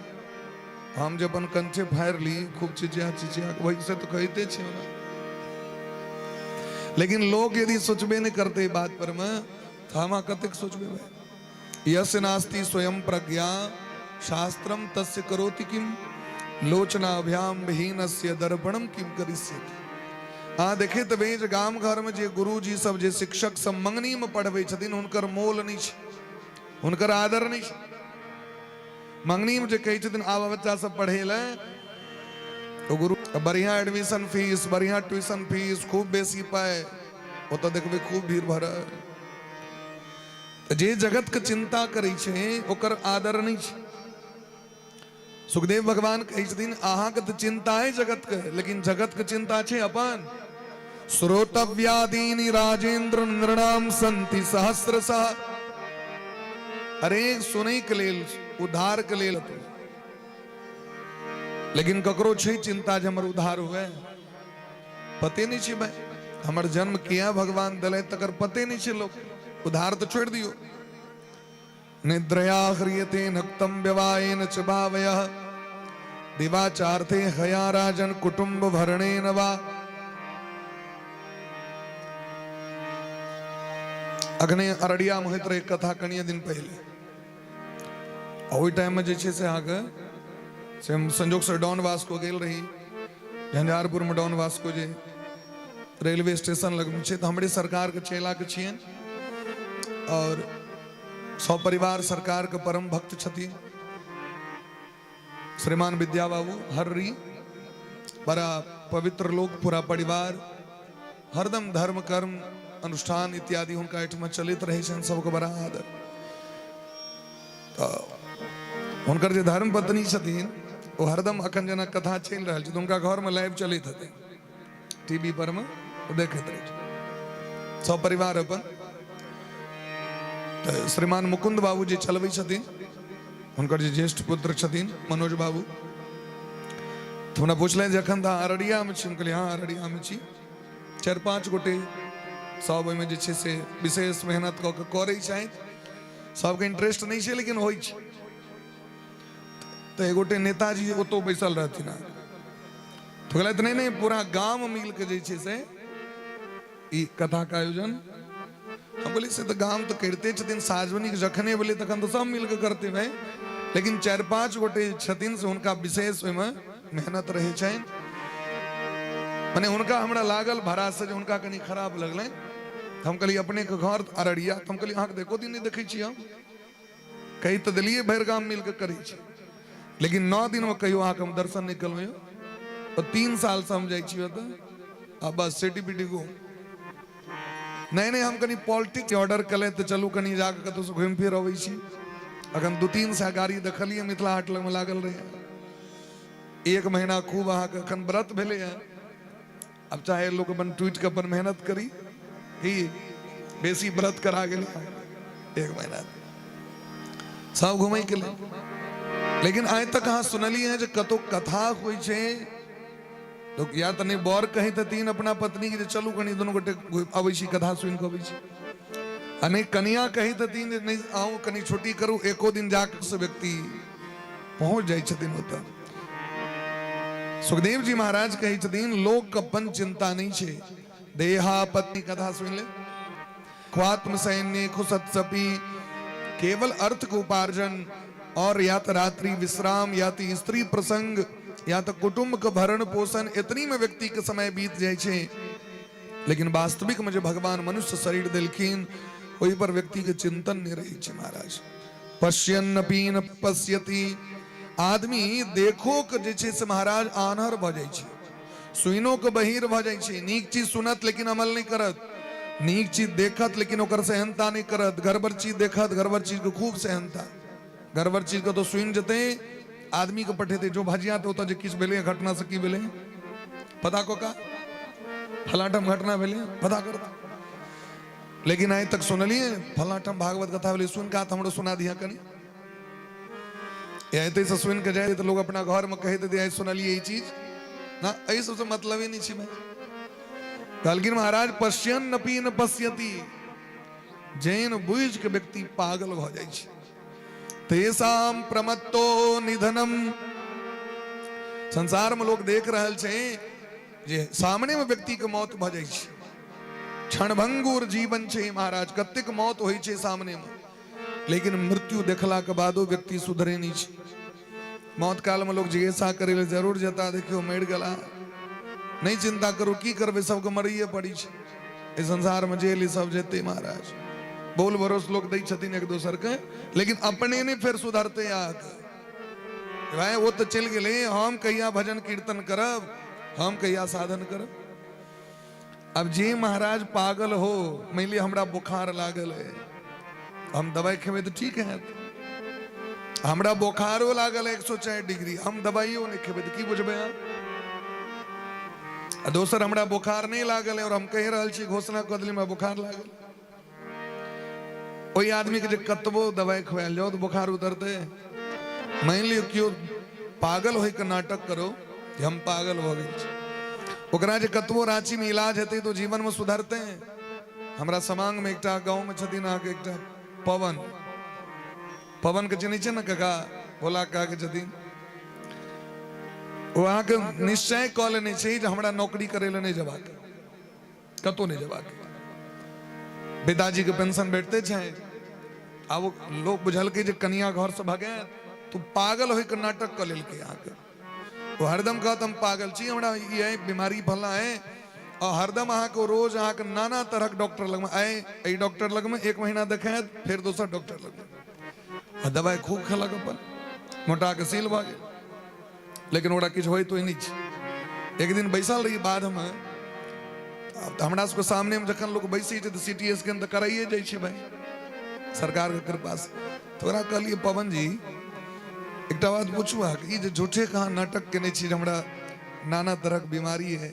हम जे अपन कंठे फाड़ि ली खूब चिचिया चिचिया वैसे तऽ कहिते छी ओना, लेकिन लोग यदि सोचबे नहि करतै बात पर मे तऽ हम अहाँ कतेक सोचबै भाई। यस्य नास्ति स्वयं प्रज्ञा शास्त्रम तस्य करोति किम, लोचनाभ्याम विहीनस्य दर्पणम किम करिष्यति। अहाँ देखैत हेबै जे गाम घरमे जे गुरुजी सब जे शिक्षक सब मंगनीमे पढ़बै छथिन हुनकर मोल नहि छै, हुनकर आदर नहि छै। मंगनीमे जे कहै छथिन आब बच्चा सब पढ़ै लए, तो गुरु बढ़िया एडमिशन फीस, बढ़िया ट्यूशन फीस, खूब बेसी पाइ, ओतऽ देखबै खूब भीड़ भरल। तऽ जे जगत के चिंता करै छै ओकर आदर नहि छै। सुखदेव भगवान कहै छथिन अहाँके तऽ चिंता है जगत के, लेकिन जगत के चिंता छै अपन। श्रोतव्यादीनि राजेंद्र नृणाम संति सहस्रशः। अरे सुनै के लेल, उद्धार के लेल, लेकिन ककरो छै चिंता जे हमर उद्धार हुए? पते नहि छै भाई, हमर जन्म किया भगवान देले तकर पते नहि छै लोक, उद्धार तऽ छोड़ि दियौ। निद्रया ह्रियते नक्तम व्यवायेन च भावयः दिवाचार्थे हया राजन कुटुंब भरणेन वा। अखने अररिया मे होइत रहै कथा कनिये दिन पहिले, आ ओहि टाइम मे जे छै से अहाँके से हम संजोगसँ डॉन वास्को गेल रही, झंझारपुरमे डॉन वास्को जे रेलवे स्टेशन लगमे छै, तऽ हमरे सरकारके चेलाके छियनि और सब परिवार सरकारके परम भक्त छथिन श्रीमान विद्या बाबू हर्री, बड़ा पवित्र लोग, पूरा परिवार हरदम धर्म कर्म अनुष्ठान इत्यादि हुनका एहिठमा चलैत रहै छनि, सबके बड़ा आदर। तऽ हुनकर जे धर्म पत्नी छथिन ओ हरदम अखन जेना कथा चलि रहल छै तऽ हुनका घरमे लाइव चलैत हेतै, टीवी पर मे ओ देखैत रहै छै सब परिवार अपन। तऽ श्रीमान मुकुंद बाबू जे चलबै छथिन, हुनकर जे ज्येष्ठ पुत्र छथिन मनोज बाबू, तऽ हमरा पुछलनि जे एखन तऽ अररियामे छी। हम कहलियै हँ अररियामे छी। 4-5 गोटे सब ओहिमे जे छै से विशेष मेहनत कऽ के करै छथि, सबके इंटरेस्ट नहि छै लेकिन होइ छै। तऽ एक गोटे नेताजी ओतौ बैसल रहथिन, तऽ कहलथि नहि नहि पूरा गाम मिल के जे छै से ई कथा के आयोजन। हम कहलियै से तऽ गाम तऽ करिते छथिन, सार्वजनिक जखने भेलै तखन तऽ सब मिल के करते भाई, लेकिन 4-5 गोटे छथिन से हुनका विशेष ओहिमे मेहनत रहै छनि। मने हुनका हमरा लागल भरा से जे हुनका कनि खराब लगलनि। हम कहलियै अपने के घर अररिया, तऽ हम कहलियै अहाँके तऽ एको दिन नहि देखै छी, हम कहि तऽ देलियै भरि गाम मिल के करै छी, लेकिन 9 दिन में कहियो अहाँके हम दर्शन नहि केलहुँ यौ। तऽ 3 साल से हम जाइ छी ओतऽ आ बस सिटी पिटी गो। नहि नहि हम कनि पॉलिटिक्स ऑर्डर केलथि तऽ चलू कनि जाकऽ कतहुसँ घुमि फिर अबै छी। अखन 2-3 सए गाड़ी देखलियै मिथिला हाट लगमे लागल रहै। 1 महीना खूब अहाँके अखन व्रत भेलै हँ, अब चाहे लोक अपन टूटि कऽ अपन मेहनत करी ही बेसी व्रत करा गेल 1 महीना सब घुमै के लेल। लेकिन आइ तक अहाँ सुनलियै हँ जे कतौ कथा होइ छै लोक या तऽ नहि बर कहैत हेथिन अपना पत्नी के जे चलू कनि दुनू गोटे अबै छी कथा सुनि कऽ अबै छी, आ नहि कनिया कहैत हेथिन जे नहि अहूँ कनि छुट्टी करू, एको दिन जाकऽ से व्यक्ति पहुँच जाइ छथिन ओतऽ। सुखदेव जी महाराज कहै छथिन लोक अपन चिंता नहि छै, देहापत्ति कथा सुनि ले, ख्वात्म सैन्य खुसत्सपि, केवल अर्थ के उपार्जन और या तो रात्रि विश्राम या तो स्त्री प्रसंग या तो कुटुंब के भरण पोषण, इतनी में व्यक्ति के समय बीत जाए छै। लेकिन वास्तविक में जे भगवान मनुष्य शरीर देलखिन ओहि पर व्यक्ति के चिंतन नहीं रहे छै महाराज। पश्यन पीन पश्यति, आदमी देखो के जे छै से महाराज आन्हर भऽ जाइ छै, सुइनो के बहिर भऽ जाइ छै। नीक चीज सुनत लेकिन अमल नहीं करत, नीक चीज देखत लेकिन ओकर सहनता नहीं करत, गड़बड़ चीज देखत गड़बड़ चीज के खूब सहनता, गड़बड़ चीज के तो सुनि जेतै आदमी के पठेतै जो भजिया तो ओतऽ जे किछु भेलै घटना से की भेलै पता कऽ का फलाटम घटना भेलै पता करता। लेकिन आइ तक सुनलियै फलाटम भागवत कथा भेलै सुन कऽ हमरो सुना दिया कनि, एतै से सुनि कऽ जाइ तऽ लोग अपना घरमे कहैत हेतै आइ सुनलियै ई चीज ना, एहि सबसँ मतलबे नहि छै भाई। कहलखिन महाराज पश्यन नपी न पश्यति, जैन बुझि के व्यक्ति पागल भऽ जाइ छै। तेषाम प्रमत्तो निधनम, संसार में लोग देख रहल छै जे सामने में व्यक्ति के मौत भऽ जाइ छै, क्षणभंगुर जीवन छै महाराज, कतेक मौत होइ छै सामने में, लेकिन मृत्यु देखला के बादो व्यक्ति सुधरे नहीं छै। मौत काल में लोग जिज्ञासा करे ले जरूर जता, देखियो मरि गेला, नहीं चिंता करू की करबै, सबके मरैये पड़ी छै एहि संसार में, जेल सब जेतै महाराज। बोल भरोस लोग दै छथिन एक दोसर के, लेकिन अपने नहीं फेर सुधरते अहाँके। भाई वो तो चलि गेलै, हम कहिया भजन कीर्तन करब, हम कहिया साधन करब। अब जे महाराज पागल हो, मान लिअ हमरा बोखार लागल है, हम दवाई खेबै तऽ ठीक हैत, हमरा बोखारो लागल है 104 डिग्री, हम दवाइयो नहीं खेबै तऽ की बुझबै अहाँ। आ दोसर हमरा बोखार नहीं लागल है और हम कहि रहल छी, घोषणा कऽ देली हमरा बोखार लागल, ओहि आदमी के जे कतबो दवाई खुआयल जाओ तऽ बोखार उतरतै। मान लियौ केओ पागल होइके नाटक करो जे हम पागल भऽ गेल छी, ओकरा जे कतबो रांची में इलाज हेतै तऽ जीवन में सुधरतै। हमरा समांग में एकटा गाँव में छथिन अहाँके एकटा पवन, पवन के चिन्है छियै ने काका, भोला काका के छथिन, ओ अहाँके निश्चय कऽ लेने छै जे हमरा नौकरी करै लए नहि जेबाक, कतहु नहि जेबाक, पिताजी के पेंशन भेटते छै। आब लोक बुझलकै जे कनिया घर से भगायत, तो पागल होइके नाटक कऽ लेलकै अहाँके। ओ हरदम कहत हम पागल छी, हमरा ई है बीमारी फला है, और हरदम अहाँके रोज अहाँके नाना तरहक डॉक्टर लगमे आइ एहि डॉक्टर लगमे 1 महीना देखायत, फेर दोसर डॉक्टर लगमे, आ दवाइ खूब खेलक अपन, मोटा के सील भऽ गेल, लेकिन ओकरा किछु होइत नहि छै। एक दिन बैसल रही बाधमे, आब तऽ हमरा सबके सामनेमे जखन लोक बैसै छै तऽ सी टी स्कैन तऽ कराइए जाइ छै भाय, सरकारके कृपासँ। तऽ ओकरा कहलियै, पवन जी, एकटा बात पूछू अहाँके, ई जे झूठे कहाँ नाटक केने छी जे हमरा नाना तरहक बीमारी है,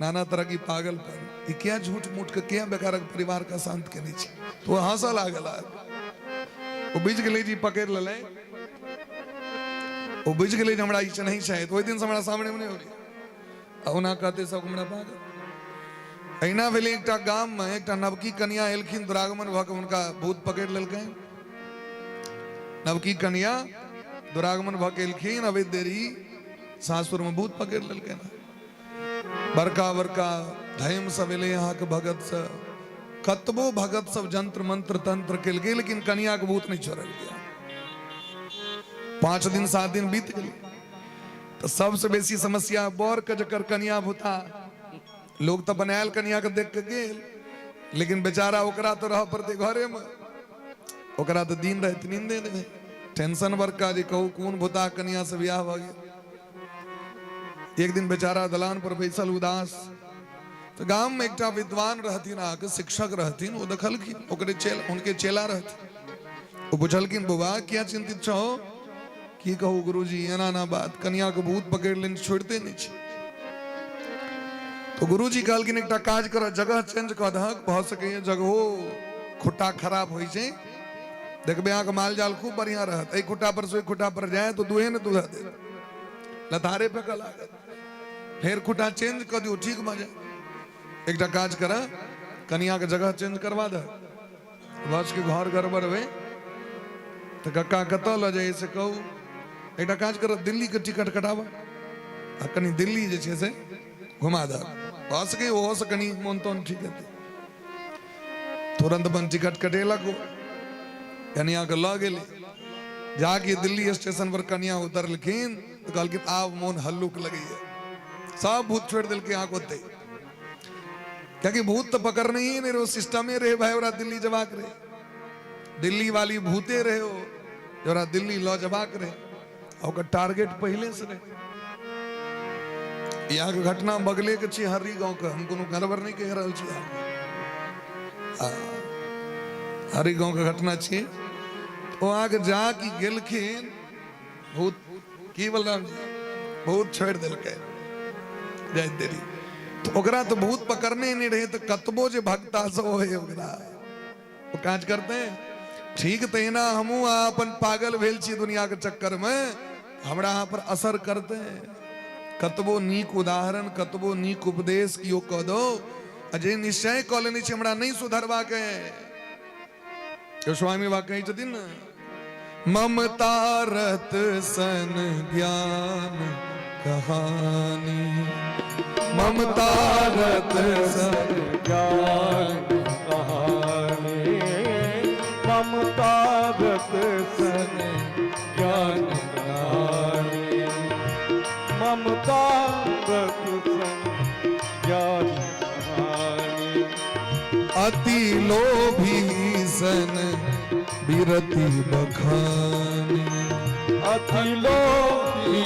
नाना तरहक ई पागलपन, ई किया झूठ मूठ के किया बेकारक परिवार के अशांत केने छी? तऽ ओ हंसऽ लागल। ओ बुझि गेलै जे ई पकड़ि लेलै। ओ बुझि गेलै जे हमरा ई चिन्है छथि। ओहि दिनसँ हमरा सामनेमे नहि होइए। आ ओना कहते सब हमरा पागल। अहिना भेलै, एकटा गाममे एकटा नवकी कनिया एलखिन दुरागमन भऽ के, हुनका भूत पकड़ि लेलकनि। नवकी कनिया दुरागमन भऽ के एलखिन, अबैत देरी सासुरमे भूत पकड़ि लेलकनि। बड़का बड़का धैम सब एलै अहाँके भगत सब, कतबो भगत सब जंत्र मंत्र तंत्र केलकै, लेकिन कनिया के भूत नहि छोड़ल गया। 5 दिन 7 दिन बीत गेलै तऽ सबसे बेसी समस्या बर के, जकर कनिया भूता। लोग तऽ बनायल कनिया के देख के गेल, लेकिन बेचारा ओकरा तऽ रह पड़तै घरे में। ओकरा तऽ दिन राति नींदे नहि, टेंशन बड़का जे कहू कोन भूता कनिया से बियाह भऽ गेल। एक दिन बेचारा दलान पर बैसल उदास, तऽ गाम में एकटा विद्वान रहथिन अहाँके, शिक्षक रहथिन। ओ देखलखिन, ओकरे चेल हुनके चेला रहथिन। ओ पुछलखिन, बौआ, किया चिंतित छहो? की कहू गुरुजी, एना ना बात, कनिया के भूत पकड़ लेने, छोड़ते नहीं छै। तो गुरुजी कहलखिन, एकटा काज कर, जगह चेंज कऽ दहक, भऽ सकैए जगहो खुट्टा खराब होइ छै। देखबै अहाँके माल जाल खूब बढ़िया रहत, एहि खुट्टा पर से ओहि खुट्टा पर जाय तऽ दुहे ने दुहा देत, लथारे फेकऽ लागत। फेर खुट्टा चेंज कऽ दियौ, ठीक भऽ जाय। एकटा काज कर, कनिया के जगह चेंज करवा दह। बस के घर गड़बड़ होइ तऽ कक्का कतऽ लऽ जाइए से कहू। एकटा काज कर, दिल्लीके टिकट कटाबऽ आ कनि दिल्ली जे छै से घुमा दह, भऽ सकै ओहोसँ कनि मोन तोन ठीक हेतै। तुरंत अपन टिकट कटेलक, ओ कनियाके लऽ गेलै। जाके दिल्ली स्टेशन पर कनिया उतरलखिन तऽ कहलखिन, आब मोन हल्लुक लगैया। सब भूत छोड़ि देलकै अहाँके ओतै, कियाकि भूत तऽ पकड़ने ही नहि रहे, सिस्टमे रहे भाई, ओकरा दिल्ली जबाक रहे। दिल्ली वाली भूते रहे ओ, ओकरा दिल्ली लऽ जबाक रहे, आ ओकर टारगेट पहिले से रहे। यहाँ घटना बगले के छी, हर्री गांव के, हम कोनो गड़बड़ नहीं कहि रहल छी। हर्री गांव के घटना छी। ओ अहाँके जा की गेलखिन, भूत की बलराम जी भूत छोड़ि देलकै जाइत देरी। तऽ ओकरा तऽ भूत पकड़ने नहि रहै, तऽ कतबो जे भक्ता सब होय ओकरा ओ काज करते ठीक। तहिना हमहूँ अहाँ अपन पागल भेल छी दुनियाके चक्करमे, हमरा अहाँ पर असर करते। कतबो नीक उदाहरण, कतबो नीक उपदेश केओ कऽ दो, आ जे निश्चय कऽ लेने छी हमरा नहि सुधरबाक है। स्वामी बा कहै छथिन ने, ममता रत सन ज्ञान कहानी, ममता रत सन ज्ञान कहानी, ममता रत सन ज्ञान कहानी, ममता रत सन ज्ञान कहानी, अति लोभी सन बिरति बखानी, अति लोभी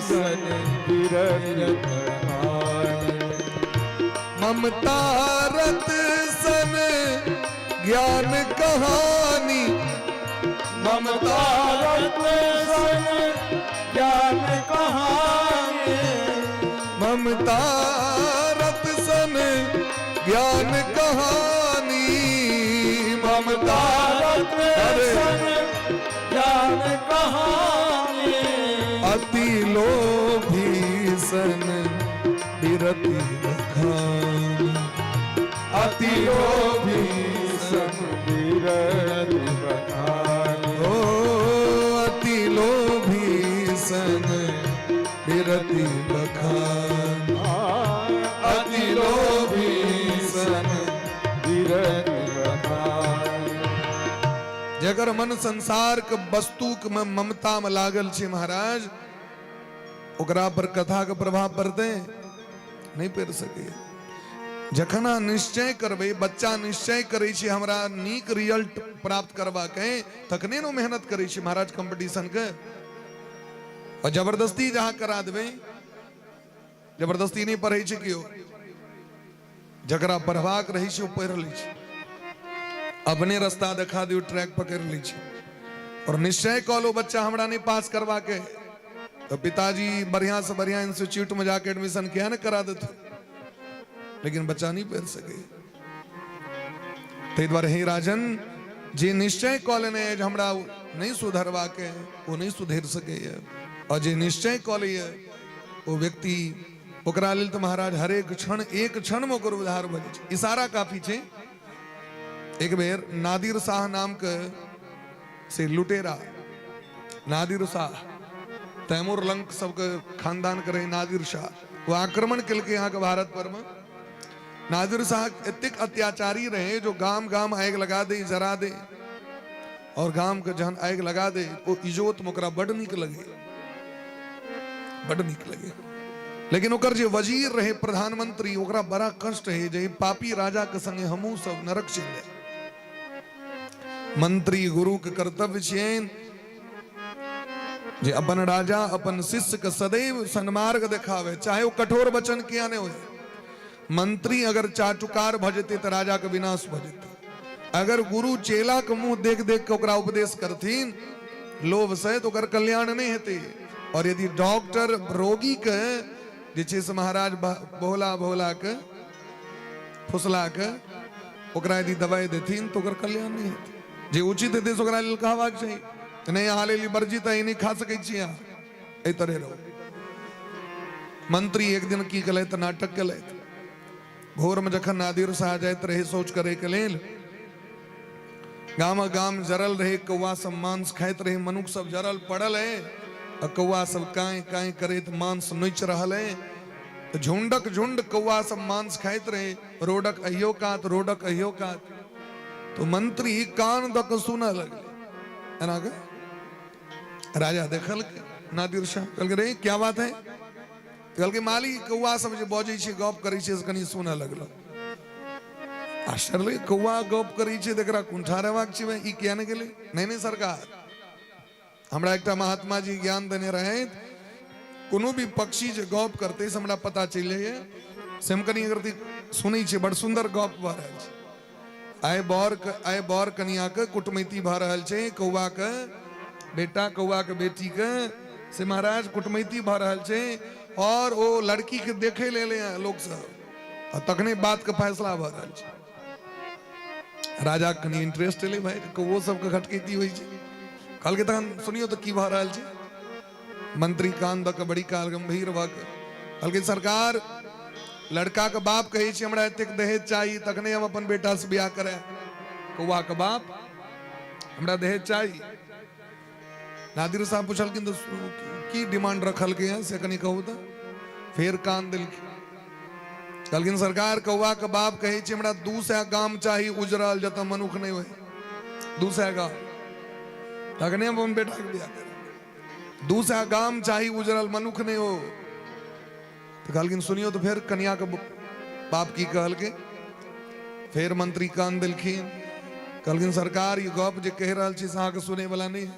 सन बिरति बखानी, ममता रत सन ज्ञान कहानी, ममता रत सन ज्ञान कहानी, ममता रत सन ज्ञान कहानी, ममता रत सन ज्ञान कहानी, अति लोभी सन बिरति बखानी, अति लोभी सन बिरति बखानी, ओ अति लोभी सन बिरति बखानी, अति लोभी सन बिरति बखानी। जकर मन संसार के वस्तु में ममता में लागल छै महाराज, ओकरा पर कथा के प्रभाव पड़तै नहि पड़ि सकैए। जखन अहाँ निश्चय करबै, बच्चा निश्चय करै छै हमरा नीक रिजल्ट प्राप्त करबाक है, तखने ने ओ मेहनत करै छै महाराज कंपटीशन के। और जबरदस्ती जहाँ करा देबै, जबरदस्ती नहि पढ़ै छै केओ। जकरा पढ़बाक रहै छै ओ पढ़ि लै छै, अपने रास्ता देखा दियौ, ट्रैक पकड़ि लै छै। और निश्चय कऽ लो बच्चा हमरा नहि पास करबाके, तऽ पिताजी बढ़िया से बढ़िया इंस्टीट्यूट में जाके एडमिशन किया ने करा देथुन, लेकिन बच्चा नहीं पढ़ि सकै। ताहि दुआरे हे राजन, जे निश्चय कऽ लेने अछि हमरा नहि सुधरबाके, ओ नहि सुधरि सकैए, और जे निश्चय कऽ लैए ओ व्यक्ति, ओकरा लेल तऽ महाराज हरेक क्षण एक क्षणमे ओकर उद्धार भऽ जाइ छै। इशारा काफी छै। एक बेर नादिर शाह नामके से लुटेरा, नादिर शाह तैमूर लंक सबके खानदान के रहे नादिर शाह, वो आक्रमण केलकै अहाँके भारत पर में। नादिर शाह एतेक अत्याचारी रहे जो गाम गाम आगि लगा दे, जरा दे, और गाम के जहन आगि लगा दे ओ इजोत में ओकरा बड नीक लगे, बड नीक लगे। लेकिन ओकर जे वजीर रहे प्रधानमंत्री, ओकरा बड़ा कष्ट है जे पापी राजा के संगे हमहूँ सब नरक चलि जाए। मंत्री गुरु के कर्तव्य छियनि जे अपन राजा अपन शिष्य के सदैव सन्मार्ग देखावे, चाहे वो कठोर वचन किया नहीं होए। मंत्री अगर चाटुकार भऽ जेतै तऽ राजा के विनाश भऽ जेतै। अगर गुरु चेला के मुंह देख देख के ओकरा उपदेश करथिन लोभ से, तऽ ओकर कल्याण नहीं हेतै। और यदि डॉक्टर रोगी के जे छै से महाराज भोला भोला के फुसला के ओकरा यदि दवाई देथिन तऽ ओकर कल्याण नहीं हेतै। जे उचित हेतै से ओकरा लेल कहबाक चाही नहि, अहाँ लेल ई वर्जित है, ई नहि खा सकै छी अहाँ, एहि तरह रहू। मंत्री एक दिन की केलथि, नाटक केलथि। भोर में जखन नादिर शाह जाइत रहे शौच करे के लेल, गाम गाम जरल रहे, कौआ सब मांस खाइत रहे, मनुख सब जरल पड़ल है आ कौआ सब कांय कांय करैत मांस नोचि रहल है। तऽ झुंडक झुंड कौआ सब मांस खाइत रहे, रोडक अहियो कात, रोडक अहियो कात। तो मंत्री कान दऽ कऽ सुनऽ लगलै एना के। राजा देखलकै नादिर शाह, कहलकै रे क्या बात है? कहलकै माली कौआ सब जे बजै छै, गप करै छै, से कनि सुनऽ लगलो। आश्चर्य लगै, कौआ गप करै छै तऽ एकरा कुंठा रहबाक छै भाई, ई किया नहि गेलै? नहि नहि सरकार, हमरा एकटा महात्मा जी ज्ञान देने रहथि, कोनो भी पक्षी जे गप करतै से हमरा पता चलि जाइए, से हम कनि अगर सुनै छियै, बड़ सुन्दर गप भऽ रहल छै। आइ बर कनिया के कुटमैती भऽ रहल छै, कौआ के बेटा कौआ के बेटी के से महाराज कुटमैती भऽ रहल छै, और ओ लड़की के देखे ले एलै हँ लोक सब, आ तखने बात के फैसला भऽ रहल छै। राजा के कनि इंटरेस्ट एलै, भाई कौओ सबके खटकैती होइ छै। कहलकै तखन सुनियौ तऽ की भऽ रहल छै। मंत्री कान दऽ कऽ बड़ी काल गंभीर भऽ कऽ कहलकै सरकार, लड़का के बाप कहै छै हमरा एतेक दहेज चाही तखने हम अपन बेटा से बियाह करे। कौआ के बाप हमरा दहेज चाही। नादिर साहब पुछलखिन तऽ की डिमांड रखलकै हँ से कनि कहू तऽ। फेर कान देलखिन, कहलखिन सरकार कौआ के बाप कहै छै हमरा 200 गाम चाही उजरल जतऽ मनुख नहि होइ, 200 गाम, तखने हम अपन बेटा के बियाह करब। 200 गाम चाही उजरल मनुख नहि हो। तऽ कहलखिन सुनियो तऽ फेर कनिया के बाप की कहलकै। फेर मंत्री कान देलखिन, कहलखिन सरकार ई गप जे कहि रहल छी से अहाँके सुनै वाला नहि है।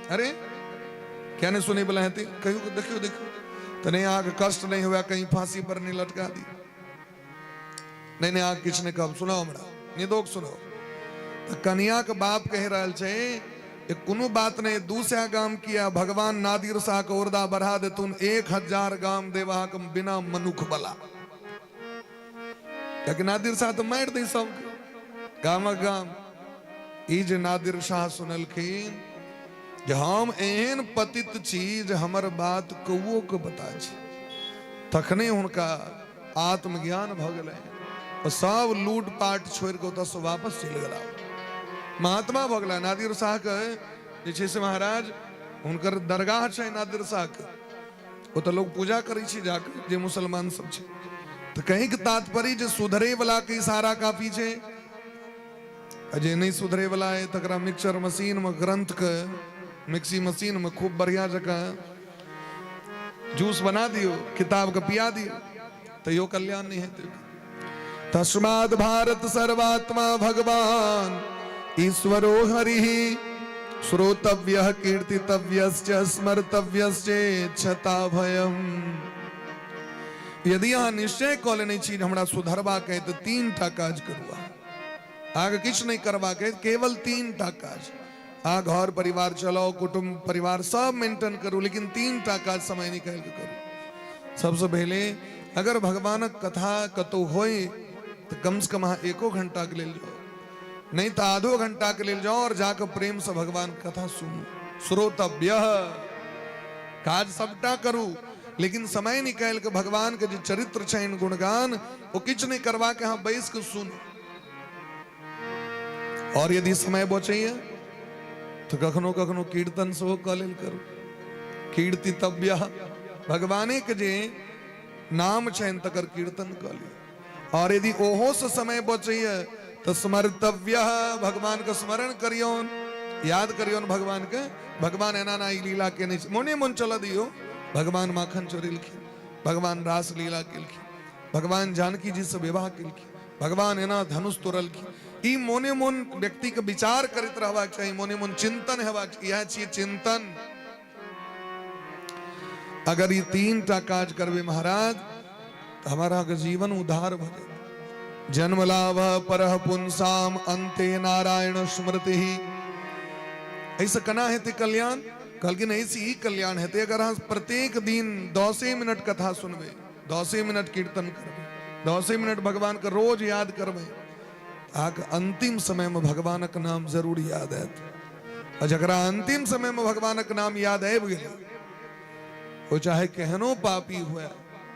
अरे क्या नहि सुनै वाला हेतै, कहियो देखियो देखियो तऽ नहि अहाँके कष्ट नहि हुए, कहीं फांसी पर नहि लटका दी। नहीं नहीं अहाँ किछु नहि कहब, सुनाउ हमरा निदोक सुनाउ। तऽ कनियाके बाप कहि रहल छै जे कोनो बात नहि, 200 गाम किया, भगवान नादिर शाह के औरदा बढ़ा देथुन, 1000 गाम देब अहाँके बिना मनुख बला। कियाकि नादिर शाह तऽ मारि दै सबके गामक गाम। ई जे नादिर शाह सुनलखिन जे हम एहन पतित छी जे हमर बात कौओ के पता छै, तखने हुनका आत्मज्ञान भऽ गेलै। सब लूटपाट छोड़ि कऽ ओतऽसँ वापस चलि गेला, महात्मा भऽ गेला। नादिर शाहके जे छै से महाराज हुनकर दरगाह छै नादिर शाहके, ओतऽ लोक पूजा करै छै जाके, जे मुसलमान सब छै। तऽ कहींके तात्पर्य जे सुधरे वाला के इशारा काफी छै, आ जे नहि सुधरे वाला है तकरा मिक्सचर मशीन में ग्रंथ के मिक्सी मशीन में खूब बढ़िया जकाँ जूस बना दियो, किताब के पिया दियो, तैयो कल्याण नहीं हेतै। तस्मात् भारत सर्वात्मा भगवान ईश्वरो हरि श्रोतव्यः कीर्तितव्यश्च स्मर्तव्यश्चेच्छता भयम्। यदि अहाँ निश्चय कऽ लेने छी जे हमरा सुधरबाक अइ तऽ तीन टा काज करू। अहाँ अहाँके किछु नहि करबाक अइ, केवल तीन टा काज। अहाँ घर परिवार चलाउ, कुटुम्ब परिवार सब मेंटेन करू, लेकिन तीन टा काज समय निकालि कऽ करू। सबसँ पहिले अगर भगवानक कथा कतहु होइ तऽ कमसँ कम अहाँ एको घंटाके लेल जाउ, नहीं तो आधो घंटा के लेल जाओ और जाकर प्रेम से भगवान कथा सुनू। श्रोतव्य काज सबटा करू, लेकिन समय निकालि के भगवान के जे चरित्र छनि गुणगान, वो किछु नहीं करवा के अहाँ बैस के सुनू। और यदि समय बचैया तो कखनो कखनो कीर्तन सेहो कऽ लेल करू। कीर्तितव्य भगवाने के जे नाम छनि तकर कीर्तन कऽ लिअ। और यदि ओहो से समय बचैया तो स्मर्तव्य भगवान के स्मरण करियौन, याद करियौन भगवान के। भगवान एना एना ई लीला केने छै, मोने मोन चलऽ दियौ। भगवान माखन चोरेलखिन, भगवान रास लीला केलखिन, भगवान जानकी जी से विवाह केलखिन, भगवान एना धनुष तोड़लखिन। ई मोने मोन व्यक्ति के विचार करैत रहबाक चाही, मोने मोन चिंतन हेबाक चाही। इएह छियै चिंतन। अगर ई तीन टा काज करबै महाराज तऽ हमर अहाँके जीवन उद्धार भऽ जायत। जन्म लाभ परह पुंसाम अन्ते नारायण स्मृति। एहिसँ केना हेतै कल्याण? कहलखिन एहिसँ ई कल्याण हेतै, अगर अहाँ प्रत्येक दिन 10 मिनट कथा सुनबै, 10 मिनट कीर्तन करबै, 10 मिनट भगवानके रोज याद करबै, अहाँके अंतिम समयमे भगवानक नाम जरूर याद आयत। आ जकरा अंतिम समयमे भगवानक नाम याद आबि गेलै, ओ चाहे केहनो पापी हुए,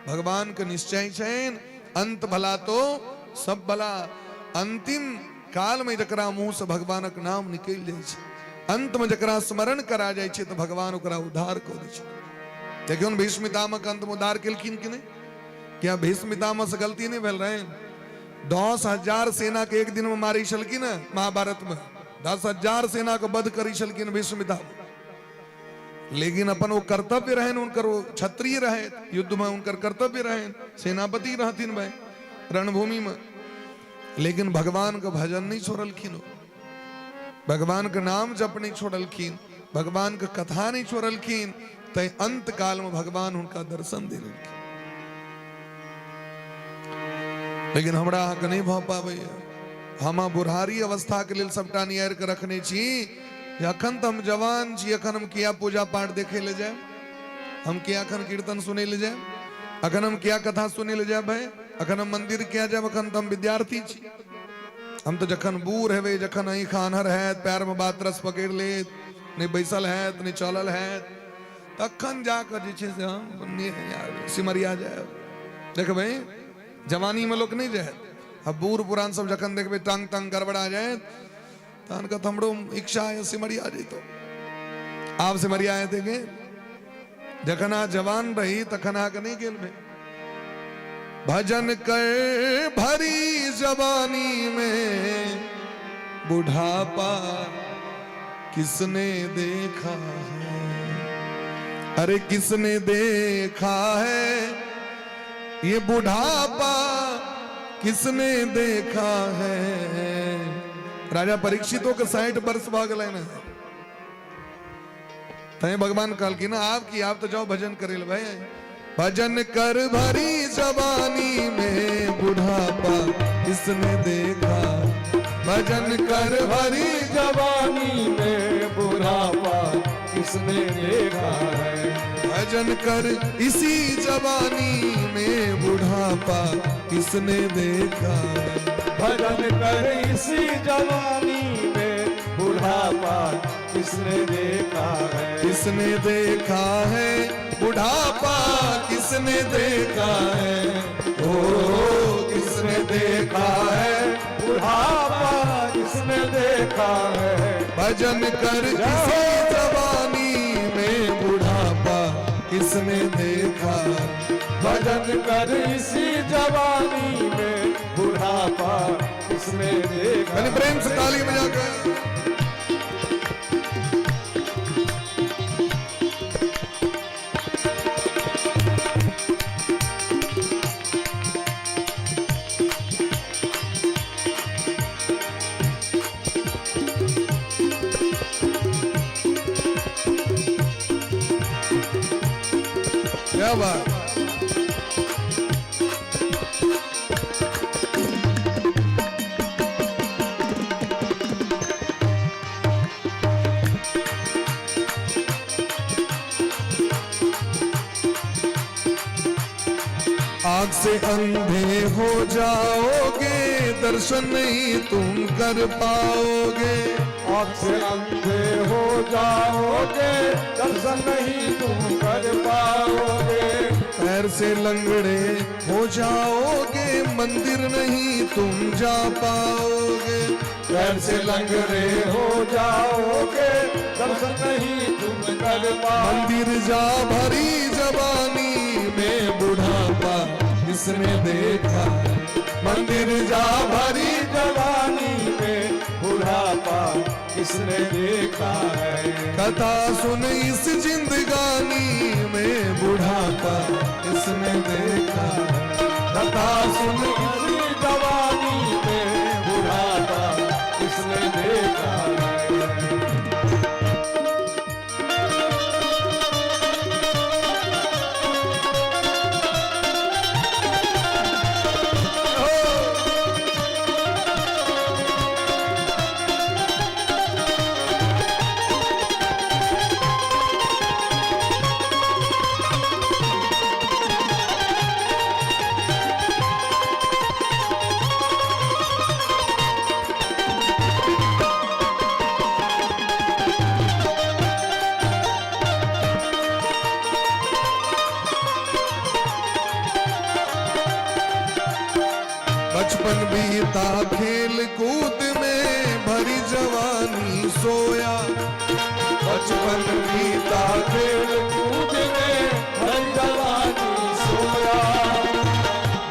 भगवान के निश्चय छनि अंत भला तो सब भला। अंतिम काल में जकरा मुंह से भगवानक नाम निकलि जाइ छै, अंत में जकरा स्मरण करा जाइ छै, तऽ भगवान ओकरा उद्धार कऽ दै छै। देखियौ ने, भीष्म पितामह अंत में उद्धार केलखिन कि नहि? क्या भीष्म पितामह से गलती नहीं भेल रहे? 10,000 सेना के एक दिन में मारी छलखिन महाभारत में, 10,000 सेना के वध करी छलखिन भीष्म पितामह। लेकिन अपन वो कर्तव्य रहन उनकर, वो क्षत्रिय रहे, युद्ध में उनकर कर्तव्य रहन, सेनापति रहथिन भाई रणभूमि में, लेकिन भगवान के भजन नहीं छोड़लखिन, भगवान के नाम जप नहीं छोड़लखिन, भगवान के कथा नहीं छोड़लखिन, तै अंत काल में भगवान उनका दर्शन देलखिन। लेकिन हमरा अहाँके नहीं भऽ पाबैया। हम बुढ़ारी अवस्था के लेल सबटा नियारि के रखने छी। अखन तऽ हम जवान छी, अखन हम किया पूजा पाठ देखे ले जायब, हम किया अखन कीर्तन सुनै ले जायब, अखन हम किया कथा सुनै ले जायब भाई, अखन हम मंदिर किया जायब, अखन तऽ हम विद्यार्थी छी। हम तऽ जखन बूढ़ हेबै, जखन आँखि आन्हर हैत, पैरमे बातरस पकड़ि लेत, नहि बैसल हैत, नहि चलल हैत, तखन जाकऽ जे छै से हम सिमरिया जायब। देखबै जवानीमे लोक नहि जायत, आ बूढ़ पुरान सब जखन देखबै टांग तांग गड़बड़ा जायत, तहन कहत हमरो इच्छा है सिमरिया जैतो। आब सिमरिया हेतै के? जखन अहाँ जवान रही तखन अहाँके नहि गेल भेल। भजन कर भरी जवानी में बुढ़ापा किसने देखा है, अरे किसने देखा है ये बुढ़ापा किसने देखा है। राजा परीक्षितों के 60 वर्ष भऽ गेलै ने, तैं भगवान कहलखिन आब की, आब तो जाओ भजन करे ले भाई। भजन कर भरी जवानी में बुढ़ापा किसने देखा, भजन कर भरी जवानी में बुढ़ापा किसने देखा है, भजन कर इसी जवानी में बुढ़ापा किसने देखा है, भजन कर इसी जवानी में बुढ़ापा किसने देखा है, किसने देखा है बुढ़ापा किसने देखा है, ओ किसने देखा है बुढ़ापा किसने देखा है, भजन कर इसी जवानी में बुढ़ापा किसने देखा, भजन कर इसी जवानी में बुढ़ापा किसने देखा। मैंने प्रेम से ताली बजाकर। क्या बात। आग से अंधे हो जाओगे, दर्शन नहीं तुम कर पाओगे। आँख से अंधे हो जाओगे, दर्शन नहीं तुम कर पाओगे। पैर से लंगड़े हो जाओगे, मंदिर नहीं तुम जा पाओगे। पैर से लंगड़े हो जाओगे, दर्शन नहीं तुम कर पाओगे। मंदिर जा भरी जवानी में बुढ़ापा किसने देखा, मंदिर जा भरी जवानी में बुढ़ापा किसने देखा है। कथा सुन इस जिंदगानी में बुढ़ापा किसने देखा, कथा सुन इसी जवानी में बुढ़ापा किसने देखा है। बचपन बीता खेल कूद में, भरी जवानी सोया। बचपन बीता खेल कूद में, भरी जवानी सोया।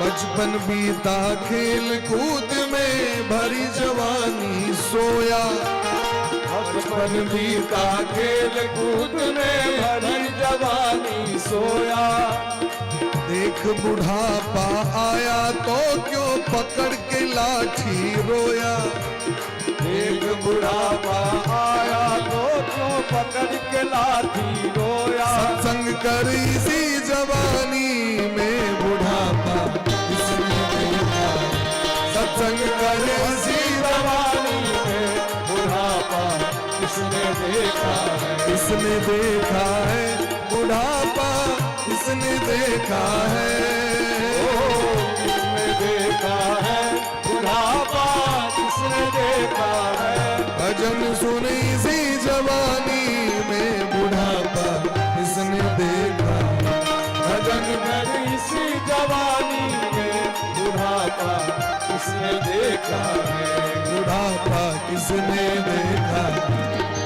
बचपन बीता खेल कूद में, भरी जवानी सोया। बचपन बीता खेल कूद में, भरी जवानी सोया। देख बुढ़ापा आया तो क्यों पकड़ के लाठी रोया। देख बुढ़ापा आया तो क्यों पकड़ के लाठी रोया। सत्संग कर इसी जवानी में बुढ़ापा किसने देखा, सत्संग कर इसी जवानी में बुढ़ापा किसने देखा है। किसने देखा है बुढ़ापा, किसने देखा है। ओ, किसने देखा है बुढ़ापा, किसने देखा है। भजन सुन इसी जवानी में बुढ़ापा किसने देखा, भजन कर इसी जवानी में बुढ़ापा किसने देखा है। बुढ़ापा किसने देखा,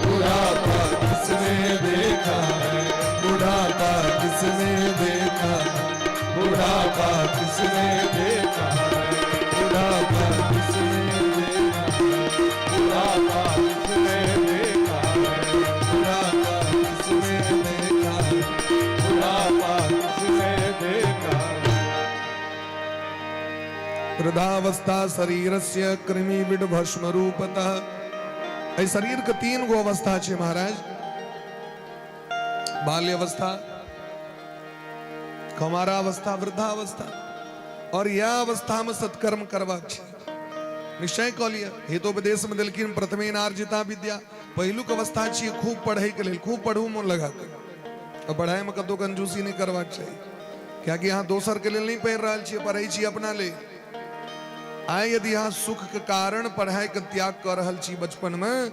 बुढ़ापा किसने देखा है, बुढ़ापा किसने देखा, बुढ़ापा किसने देखा है, बुढ़ापा किसने देखा, बुढ़ापा किसने देखा है, बुढ़ापा किसने देखा। बुढ़ापा किसने देखा है। वृद्धावस्था शरीरस्य कृमि विड भस्म रूपतः। एहि शरीर के 3 गो अवस्था छै महाराज। बाल्यावस्था, कौमारावस्था, वृद्धावस्था। और यह अवस्था में सत्कर्म करबाक छै। निश्चय कऽ लिअ। हितोपदेश में देलखिन प्रथमे नार्जिता विद्या। पहिलुक अवस्था छियै खूब पढ़ै के लेल, खूब पढ़ू मोन लगा के। और पढ़ाई में कतौ कंजूसी नहीं करबाक चाही, कियाकि अहाँ दोसर के लेल नहीं पढ़ि रहल छियै, पढ़ै छी अपना लेल। आइ यदि अहाँ सुख के कारण पढ़ाई के त्याग कऽ रहल छी बचपन में,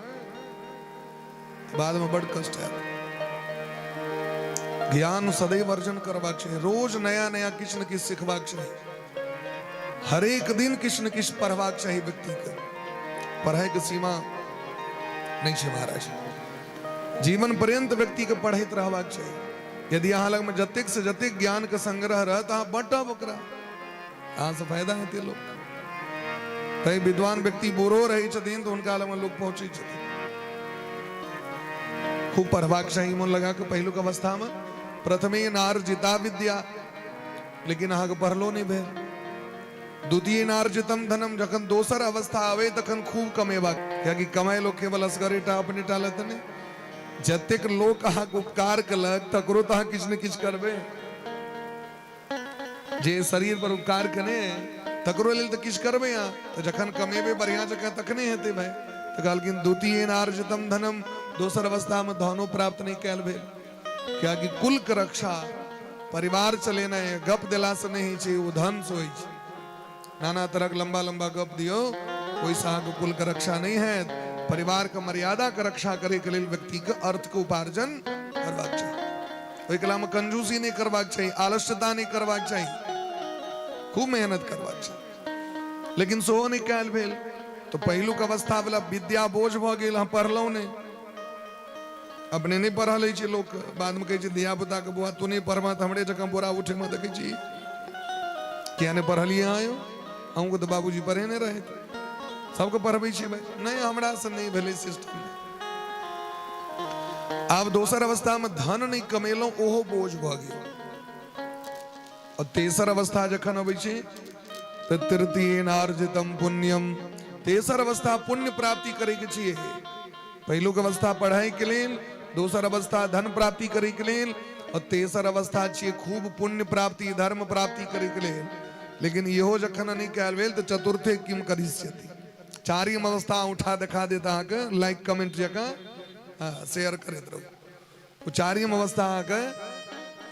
बाद में बड़ कष्ट हैत। ज्ञान सदैव अर्जन करबाक चाही, रोज नया नया किछु ने किछु सिखबाक चाही, हरेक दिन किछु ने किछु पढ़बाक चाही व्यक्ति के। पढ़ाई के सीमा नहीं छै महाराज, जीवन पर्यंत व्यक्ति के पढ़ैत रहबाक चाही। यदि अहाँ लग में जतेक से जतेक ज्ञान के संग्रह रहत, अहाँ बाँटब ओकरा, अहाँ से फायदा हेतै लोक। तै विद्वान व्यक्ति बूढ़ो रहै छथिन तऽ हुनका लग में लोक पहुँचै छथिन। खूब पढ़बाक चाही मोन लगा के पहिलुक अवस्था में। प्रथमे नार्जिता विद्या, लेकिन अहाँके पढ़लो नहि भेल। द्वितीय नार्जितम धनम, जखन दोसर अवस्था आवे तखन खूब कमेबाक, कियाकि कमाइ लोक केवल असगरे टा अपने टा लए तऽ नहि, जतेक लोक अहाँके उपकार केलक तकरो तऽ अहाँ किछु ने किछु करबै। जे शरीर पर उपकार केने तकरो लेल तऽ किछु करबै अहाँ, तऽ जखन कमेबै बढ़िआँ जकाँ तखने हेतै भाई। तऽ कहलखिन द्वितीय नार्जितम धनम, दोसर अवस्था में धनो प्राप्त नहीं कैल भेल, कियाकि कुल के रक्षा परिवार चलेनाइ गप देलासँ नहि होइ छै, ओ धनसँ होइ छै। नाना तरहक लंबा लंबा गप दियौ, ओहिसँ अहाँके कुलके रक्षा नहि हैत। परिवारके मर्यादाके रक्षा करैके लेल व्यक्तिके अर्थके उपार्जन करबाक चाही। ओहि कलामे कंजूसी नहि करबाक चाही, आलस्यता नहि करबाक चाही, खूब मेहनत करबाक चाही। लेकिन सेहो नहि कयल भेल तऽ पहिलुक अवस्था वाला विद्या बोझ भऽ गेल। हम पढ़लहुँ नहि, अपने नहि पढ़ल होइ छै लोक, बादमे कहै छै धियापुताके, बौआ तू नहि पढ़बह तऽ हमरे जकाँ बोरा उठेमे देखै छी। किया नहि पढ़लियै अहाँ यौ? अहूँके तऽ बाबूजी पढ़ेने रहै, सबके पढ़बै छियै भाइ। नहि, हमरासँ नहि भेलै सिस्टम। आब दोसर अवस्थामे धन नहि कमेलहुँ, ओहो बोझ भऽ गेल। और तेसर अवस्था जखन अबै छै तऽ तृतीयेनार्जितम पुण्यम, तेसर अवस्था पुण्य प्राप्ति करैके छियै। पहिलुक अवस्था पढ़ाई के लेल, दोसर अवस्था धन प्राप्ति करे के लेल, और तेसर अवस्था छियै खूब पुण्य प्राप्ति, धर्म प्राप्ति करे के लेल। लेकिन इहो जखन नहि कयल भेल तऽ चतुर्थे किम करिष्यति, चारिम अवस्था उठा देखा देत अहाँके, लाइक कमेंट जकाँ शेयर करैत रहू। ओ चारिम अवस्था अहाँके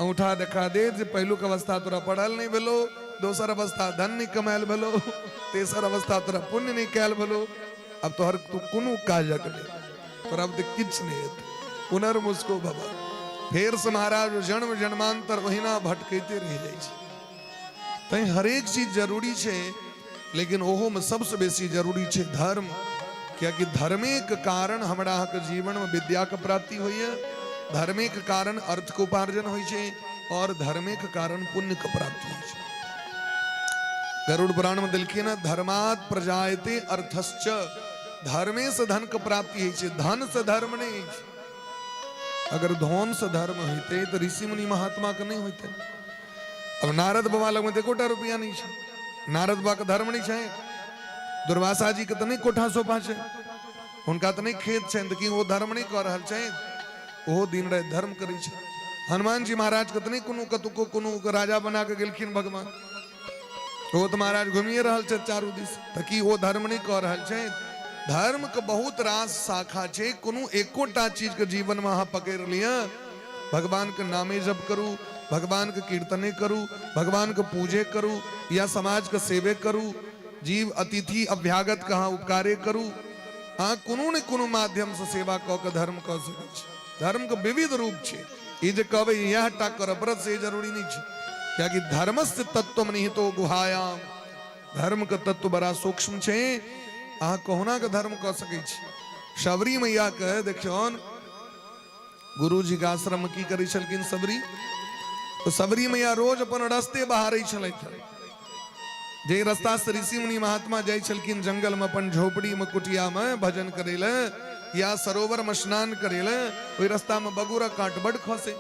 औंठा देखा देत जे पहिलुक अवस्था तोरा पढ़ल नहि भेलो, दोसर अवस्था धन नहि कमायल भेलो, तेसर अवस्था तोरा पुण्य नहि कयल भेलो, अब तोहर तू कोनो काजक नहि, तोरा अब किछु नहि हेतौ, पुनर्मुस्को भव। फेर से महाराज जन्म जन्मांतर ओहिना भटकैते रहि जाइ छै। तैं हरेक चीज जरूरी छै, लेकिन ओहोमे सबसँ बेसी जरूरी छै धर्म, कियाकि धर्मेके कारण हमरा अहाँके जीवनमे विद्याके प्राप्ति होइए, धर्मेके कारण अर्थके उपार्जन होइ छै, और धर्मेके कारण पुण्यके प्राप्ति होइ छै। गरुड़ पुराणमे देलखिन हँ, धर्मात् प्रजायते अर्थश्च, धर्मे से धन के प्राप्ति होइ छै, धन से धर्म नहि होइ छै। अगर धन से धर्म होइते तऽ ऋषि मुनि महात्मा के नहि होइते। अब नारद बाबा लगमे तऽ एकोटा रुपया नहि छै, नारद बाबा के धर्म नहि छै, दुर्वासा जी के तऽ नहि कोठा सोफा छै, हुनका तऽ नहि खेत छनि, तऽ की ओ धर्म नहि कऽ रहल छनि? ओहो दिन राति धर्म करै छै। हनुमान जी महाराज के तऽ नहि कोनो कतुको कोनो राजा बना कऽ गेलखिन भगवान, ओ तऽ महाराज घुमिए रहल छथि चारू दिस, तऽ की ओ धर्म नहि कऽ रहल छथि? धर्म के बहुत रास शाखा छै, कोनो एकोटा चीज के जीवन में अहाँ पकड़ि लिअ, भगवान के नामे जप करू, भगवान के कीर्तने करू, भगवान के पूजे करू, या समाज के सेवे करू, जीव अतिथि अभ्यागत के अहाँ उपकारे करू, अहाँ कोनो ने कोनो माध्यम से सेवा कऽ के धर्म कऽ सकै छी। धर्म के विविध रूप छै, ई जे कहबै इएह टा करऽ पड़त से जरूरी नहि छै, कियाकि धर्मस्य तत्व निहितो गुहायाम, धर्म के तत्व बड़ा सूक्ष्म छै, अहाँ कहुना के धर्म कऽ सकै छी। शबरी मैया के देखियौन, गुरुजी के आश्रम में की करै छलखिन सबरी, तो सबरी मैया रोज अपन रस्ते बहारै छलथि। जे रास्ता से ऋषि मुनि महात्मा जाइ छलखिन जंगल में अपन झोपड़ी में कुटिया में भजन करै ले या सरोवर में स्नान करै ले, ओहि रास्ता में बगुरा कांट बड खसे,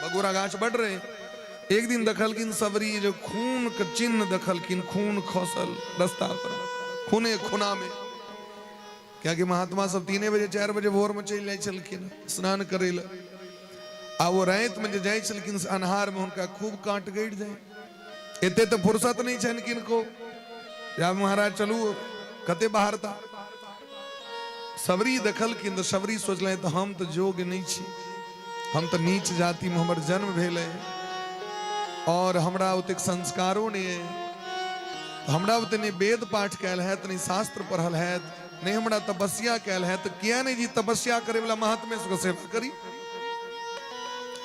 बगुरा गाछ बड रहे। एक दिन देखलखिन सबरी जो खून के चिन्ह देखलखिन, खून खसल रास्ता पर, खूने खूना में, कियाकि महात्मा सब 3 बजे 4 बजे भोर में चलि जाइ छलखिन स्नान करै लए, आ ओ रातिमे जे जाइ छलखिन से अन्हारमे हुनका खूब काँट गड़ि जाय। एते तऽ फुर्सत नहि छनि किनको, आब महाराज चलू कते बाहरता। सबरी देखलखिन तऽ सबरी सोचलनि तऽ हम तऽ योग्य नहि छी, हम तऽ नीच जातिमे हमर जन्म भेल अइ और हमरा ओतेक संस्कारो नहि अइ, हमरा ओते नहि वेद पाठ कयल हैत, नहि शास्त्र पढ़ल हैत, नहि हमरा तपस्या कयल हैत, तऽ किया नहि जी तपस्या करैवला महात्मे सबके सेवा करी।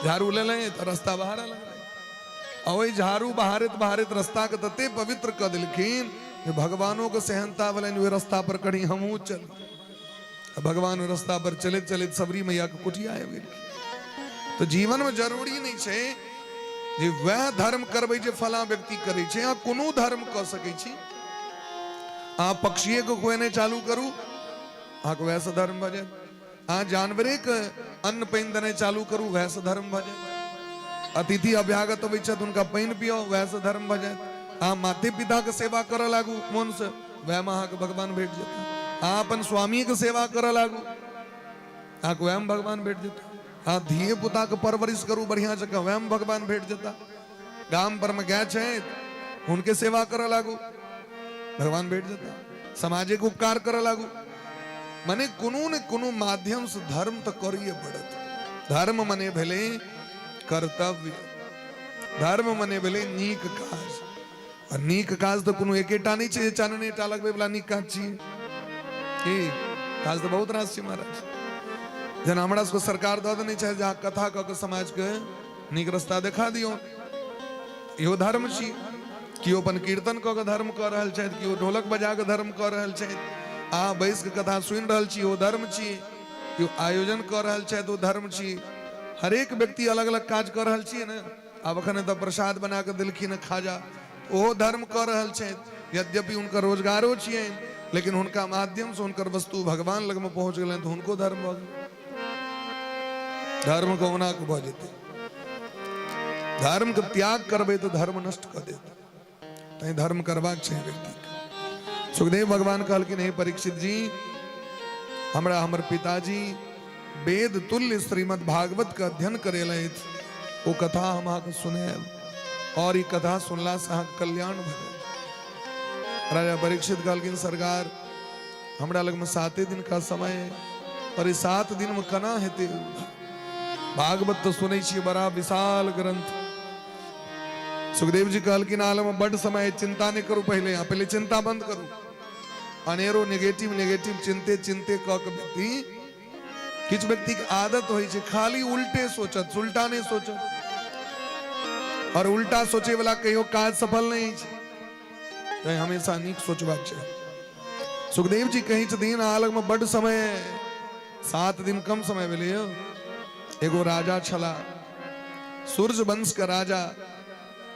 झाड़ू लेलनि तऽ रास्ता बहारऽ लगलनि, आ ओहि झाड़ू बहारैत बहारैत रास्ताके तते पवित्र कऽ देलखिन जे भगवानोके सेहनता भेलनि ओहि रास्ता पर कहीं हमहूँ चली। भगवान ओहि रास्ता पर चलैत चलैत सबरी मैयाके कुटिया आबि गेलखिन। तऽ जीवनमे जरूरी नहि छै जे वएह धर्म करबै जे फलां व्यक्ति करै छै, अहाँ कोनो धर्म कऽ सकै छी। अहाँ पक्षिएके खुएनाइ चालू करू, अहाँके वएहसँ धर्म भऽ जायत। अहाँ जानवरेके अन्न पानि देनाइ चालू करू, वएहसँ धर्म भऽ जायत। अतिथि अभ्यागत अबै छथि, हुनका पानि पियाउ, वएहसँ धर्म भऽ जायत। अहाँ माते पिताके सेवा करऽ लागू मोनसँ, वएहमे अहाँके भगवान भेट जेता। अहाँ अपन स्वामीके सेवा करऽ लागू, अहाँके वएहमे भगवान भेट जेता। अहाँ धिये पुताके परवरिश करू बढ़िआँ जकाँ, वएहमे भगवान भेट जेता। गाम पर में गाय छै, हुनके सेवा करऽ लागू, भगवान भेट जेता। समाजिक उपकार करऽ लागू, मने कोनो ने कोनो माध्यम से धर्म तऽ करिए पड़त। धर्म मने भेलै कर्तव्य। धर्म मने भेलै नीक काज। आ नीक काज तऽ कोनो एकेटा नहि छै जे चानने टा लगबै वला नीक काज छियै। की काज तऽ बहुत रास छै महाराज। जेना हमरा सबके सरकार दऽ देने छै जे अहाँ कथा कऽ के समाजके नीक रस्ता देखा दियौ, इहो धर्म छी। केओ अपन कीर्तन कऽ के धर्म कऽ रहल छथि, केओ ढोलक बजा कऽ धर्म कऽ रहल छथि, अहाँ बैस कऽ कथा सुनि रहल छी, ओ धर्म छी। केओ आयोजन कऽ रहल छथि, ओ धर्म छी। हरेक व्यक्ति अलग अलग काज कऽ रहल छियै ने। आब एखन एतऽ प्रसाद बना कऽ देलखिन हँ खाजा, ओहो धर्म कऽ रहल छथि। यद्यपि हुनकर रोजगारो छियनि, लेकिन हुनका माध्यमसँ हुनकर वस्तु भगवान लगमे पहुँच गेलनि तऽ हुनको धर्म भऽ गेल। धर्म कहुना कऽ भऽ जेतै। धर्मके त्याग करबै तऽ धर्म नष्ट कऽ देत। तैं धर्म करबाक छै व्यक्तिके। सुखदेव भगवान कहलखिन, हे परीक्षित जी, हमरा हमर पिताजी वेद तुल्य श्रीमद् भागवत के अध्ययन करेलथि, ओ कथा हम अहाँके सुनायब और ई कथा सुनला से अहाँके कल्याण भऽ जायत। राजा परीक्षित कहलखिन, सरकार हमरा लगमे 7 दिन का समय है और ई 7 दिन में केना हेतै? भागवत तऽ सुनै छियै बड़ा विशाल ग्रंथ। सुखदेव जी कहलखिन, आलम बड समय है, चिंता नहीं करू, पहले यहाँ पहले चिंता बंद करू। अनेरो नेगेटिव नेगेटिव चिंते चिंते कऽ के व्यक्ति, किछु व्यक्ति के आदत होइ छै खाली उल्टे सोचत, उल्टा नहीं सोचत, और उल्टा सोचे वाला कहियो काज सफल नहीं होइ छै। तैं हमेशा नीक सोचबाक चाही। सुखदेव जी कहै छथिन, अहाँ लगमे बड समय है, 7 दिन कम समय भेलै यौ। एगो राजा छला, सूर्य वंश के राजा,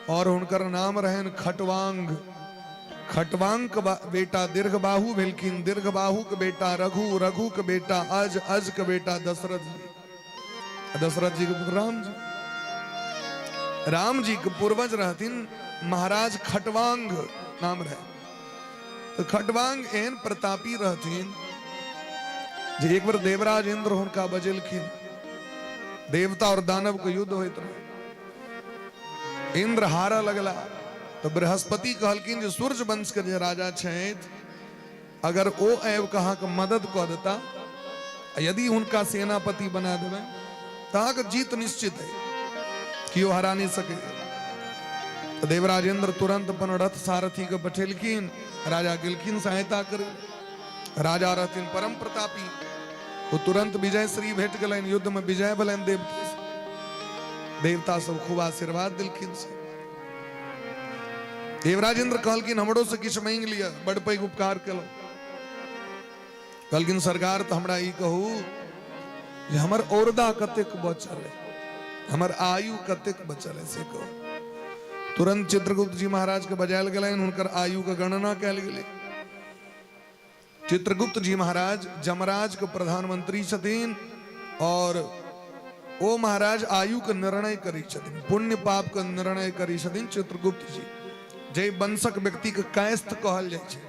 और हुनकर नाम रहनि खटवांग। खटवांग के बेटा दीर्घबाहु भेलखिन, दीर्घबाहु के बेटा रघु, रघु के बेटा अज, अज के बेटा दशरथ जी, दशरथ जी के पुत्र राम जी। राम जी के पूर्वज रहथिन महाराज खटवांग नाम रहे। तो खटवांग एहन प्रतापी रहथिन जे एक बार देवराज इंद्र हुनका बजेलखिन। देवता और दानव के युद्ध होइत रहे, इंद्र हारऽ लगला तो बृहस्पति कहलखिन जे सूर्य वंश के जे राजा छथि, अगर ओ आबि कऽ अहाँके मदद कऽ देता, यदि हुनका सेनापति बना देबै तऽ अहाँके जीत निश्चित है, केओ हरा नहि सकैए। तऽ देवराजेंद्र तुरंत अपन रथ सारथी के पठेलखिन, राजा गेलखिन सहायता करे। राजा रहथिन परम प्रतापी, ओ तुरंत विजय श्री भेट गेलनि, युद्ध में विजय भेलनि देवता। देवता सब खूब आशीर्वाद देलखिन। से देवराजेंद्र कहलखिन, हमरो से किछु मांगि लिअ, बड़ पैघ उपकार केलहुँ। कहलखिन, सरकार तऽ हमरा ई कहू जे हमर औरदा कतेक बचल है, हमर आयु कतेक बचल है, से कहू। तुरंत चित्रगुप्त जी महाराज के बजायल गेलनि, हुनकर आयु के गणना कयल गेलै। चित्रगुप्त जी महाराज जमराज के प्रधानमंत्री छथिन और ओ महाराज आयु के निर्णय करै छथिन, पुण्य पाप के निर्णय करै छथिन चित्रगुप्त जी। जे वंशक व्यक्ति के कायस्थ कहल जाइ छै,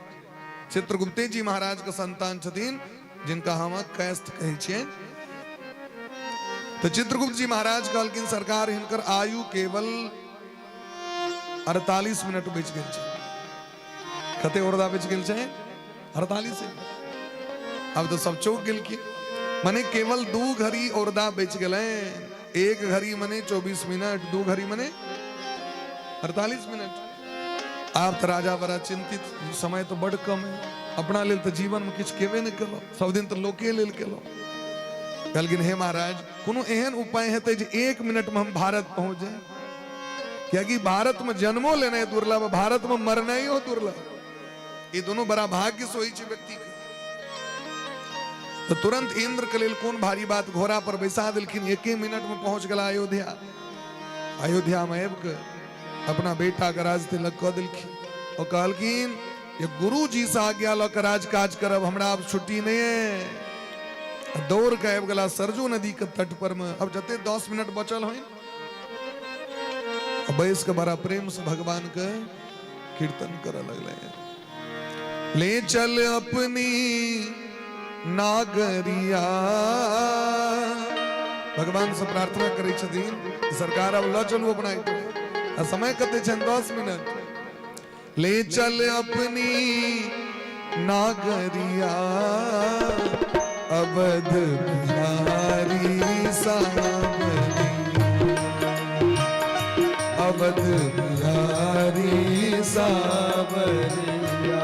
चित्रगुप्ते जी महाराज के संतान छथिन जिनका हम कायस्थ कहै छियै। तो चित्रगुप्त जी महाराज कहलखिन, सरकार हिनकर आयु केवल 48 मिनट बचि गेल छै। कते औरदा बचि गेल छै? 48। अब तो सब चौक गेलखिन, मने केवल 2 घड़ी औरदा बचि गेलै। 1 घड़ी मने 24 मिनट, 2 घड़ी मने 48 मिनट। आब तो राजा बड़ा चिंतित, समय तो बड़ कम है, अपना लेल तो जीवन में किछु केबे नहीं केलहुँ, सब दिन तो लोके लेल केलहुँ। कहलखिन, हे महाराज, कोनो एहन उपाय हेतै जे 1 मिनट में हम भारत पहुंच जाए? कियाकि भारत में जन्मो लेनाइ दुर्लभ, भारत में मरनाइयो दुर्लभ, ये दोनों बड़ा भाग्य से होइ छै व्यक्ति के। तो तुरंत इंद्र के लेल कोन भारी बात, घोड़ा पर बैसा देलखिन, 1 मिनट में पहुंच गेला अयोध्या। अयोध्या में आबि के अपना बेटा के राज तिलक कऽ देलखिन और कहलखिन, ये गुरु जी से आज्ञा लऽ के राज काज करब, हमरा आब छुट्टी नहीं है। दौड़ के आबि गेला सरजू नदी के तट पर में। अब जते 10 मिनट बचल होइन, बैस के बड़ा प्रेम से भगवान के कीर्तन करऽ लगले। ले चल अपनी नागरिया, भगवान से प्रार्थना करै छथिन, सरकार अब लऽ चलू अपना एहिठाम। आ समय कते छनि? 10 मिनट। ले चल अपनी नागरिया, अवध बिहारी सावरी, अवध बिहारी सावरिया।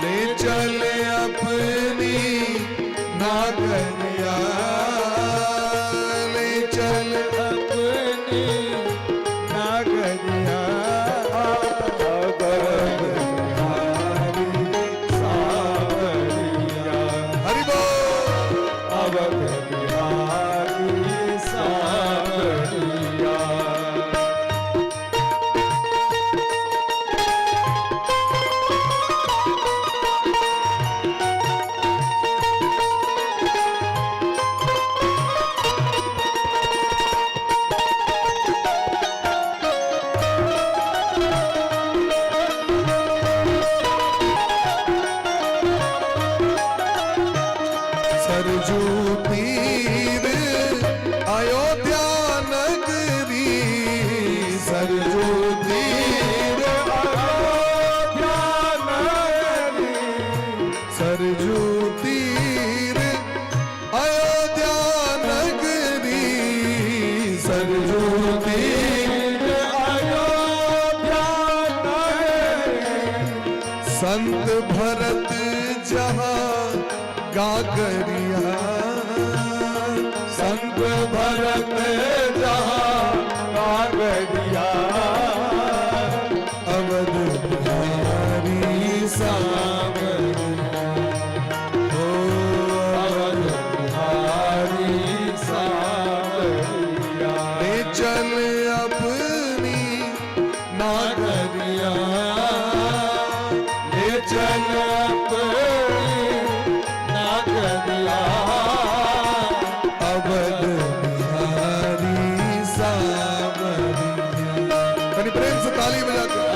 ले चले अपनी नागरिया, ले चल अपनी नागरिया, अवध बिहारी सावरिया। हरि बोल। अवध बिहारी सावरिया। सरजू तीर अयोध्या नगरी, सरजू तीर अयोध्या नगरी, सरजू तीर अयोध्या नगरी, सरजू तीर अयोध्या नगरी, संत भरत जहाँ गागरिया, संत भरत जहाँ गागरिया, अवध बिहारी सावरिया, ओ अवध बिहारी सावरिया। ले चल अपनी नागरिया, ले चल अपनी नागरिया, अवध बिहारी सावरिया। कनी प्रेम से ताली बजा के।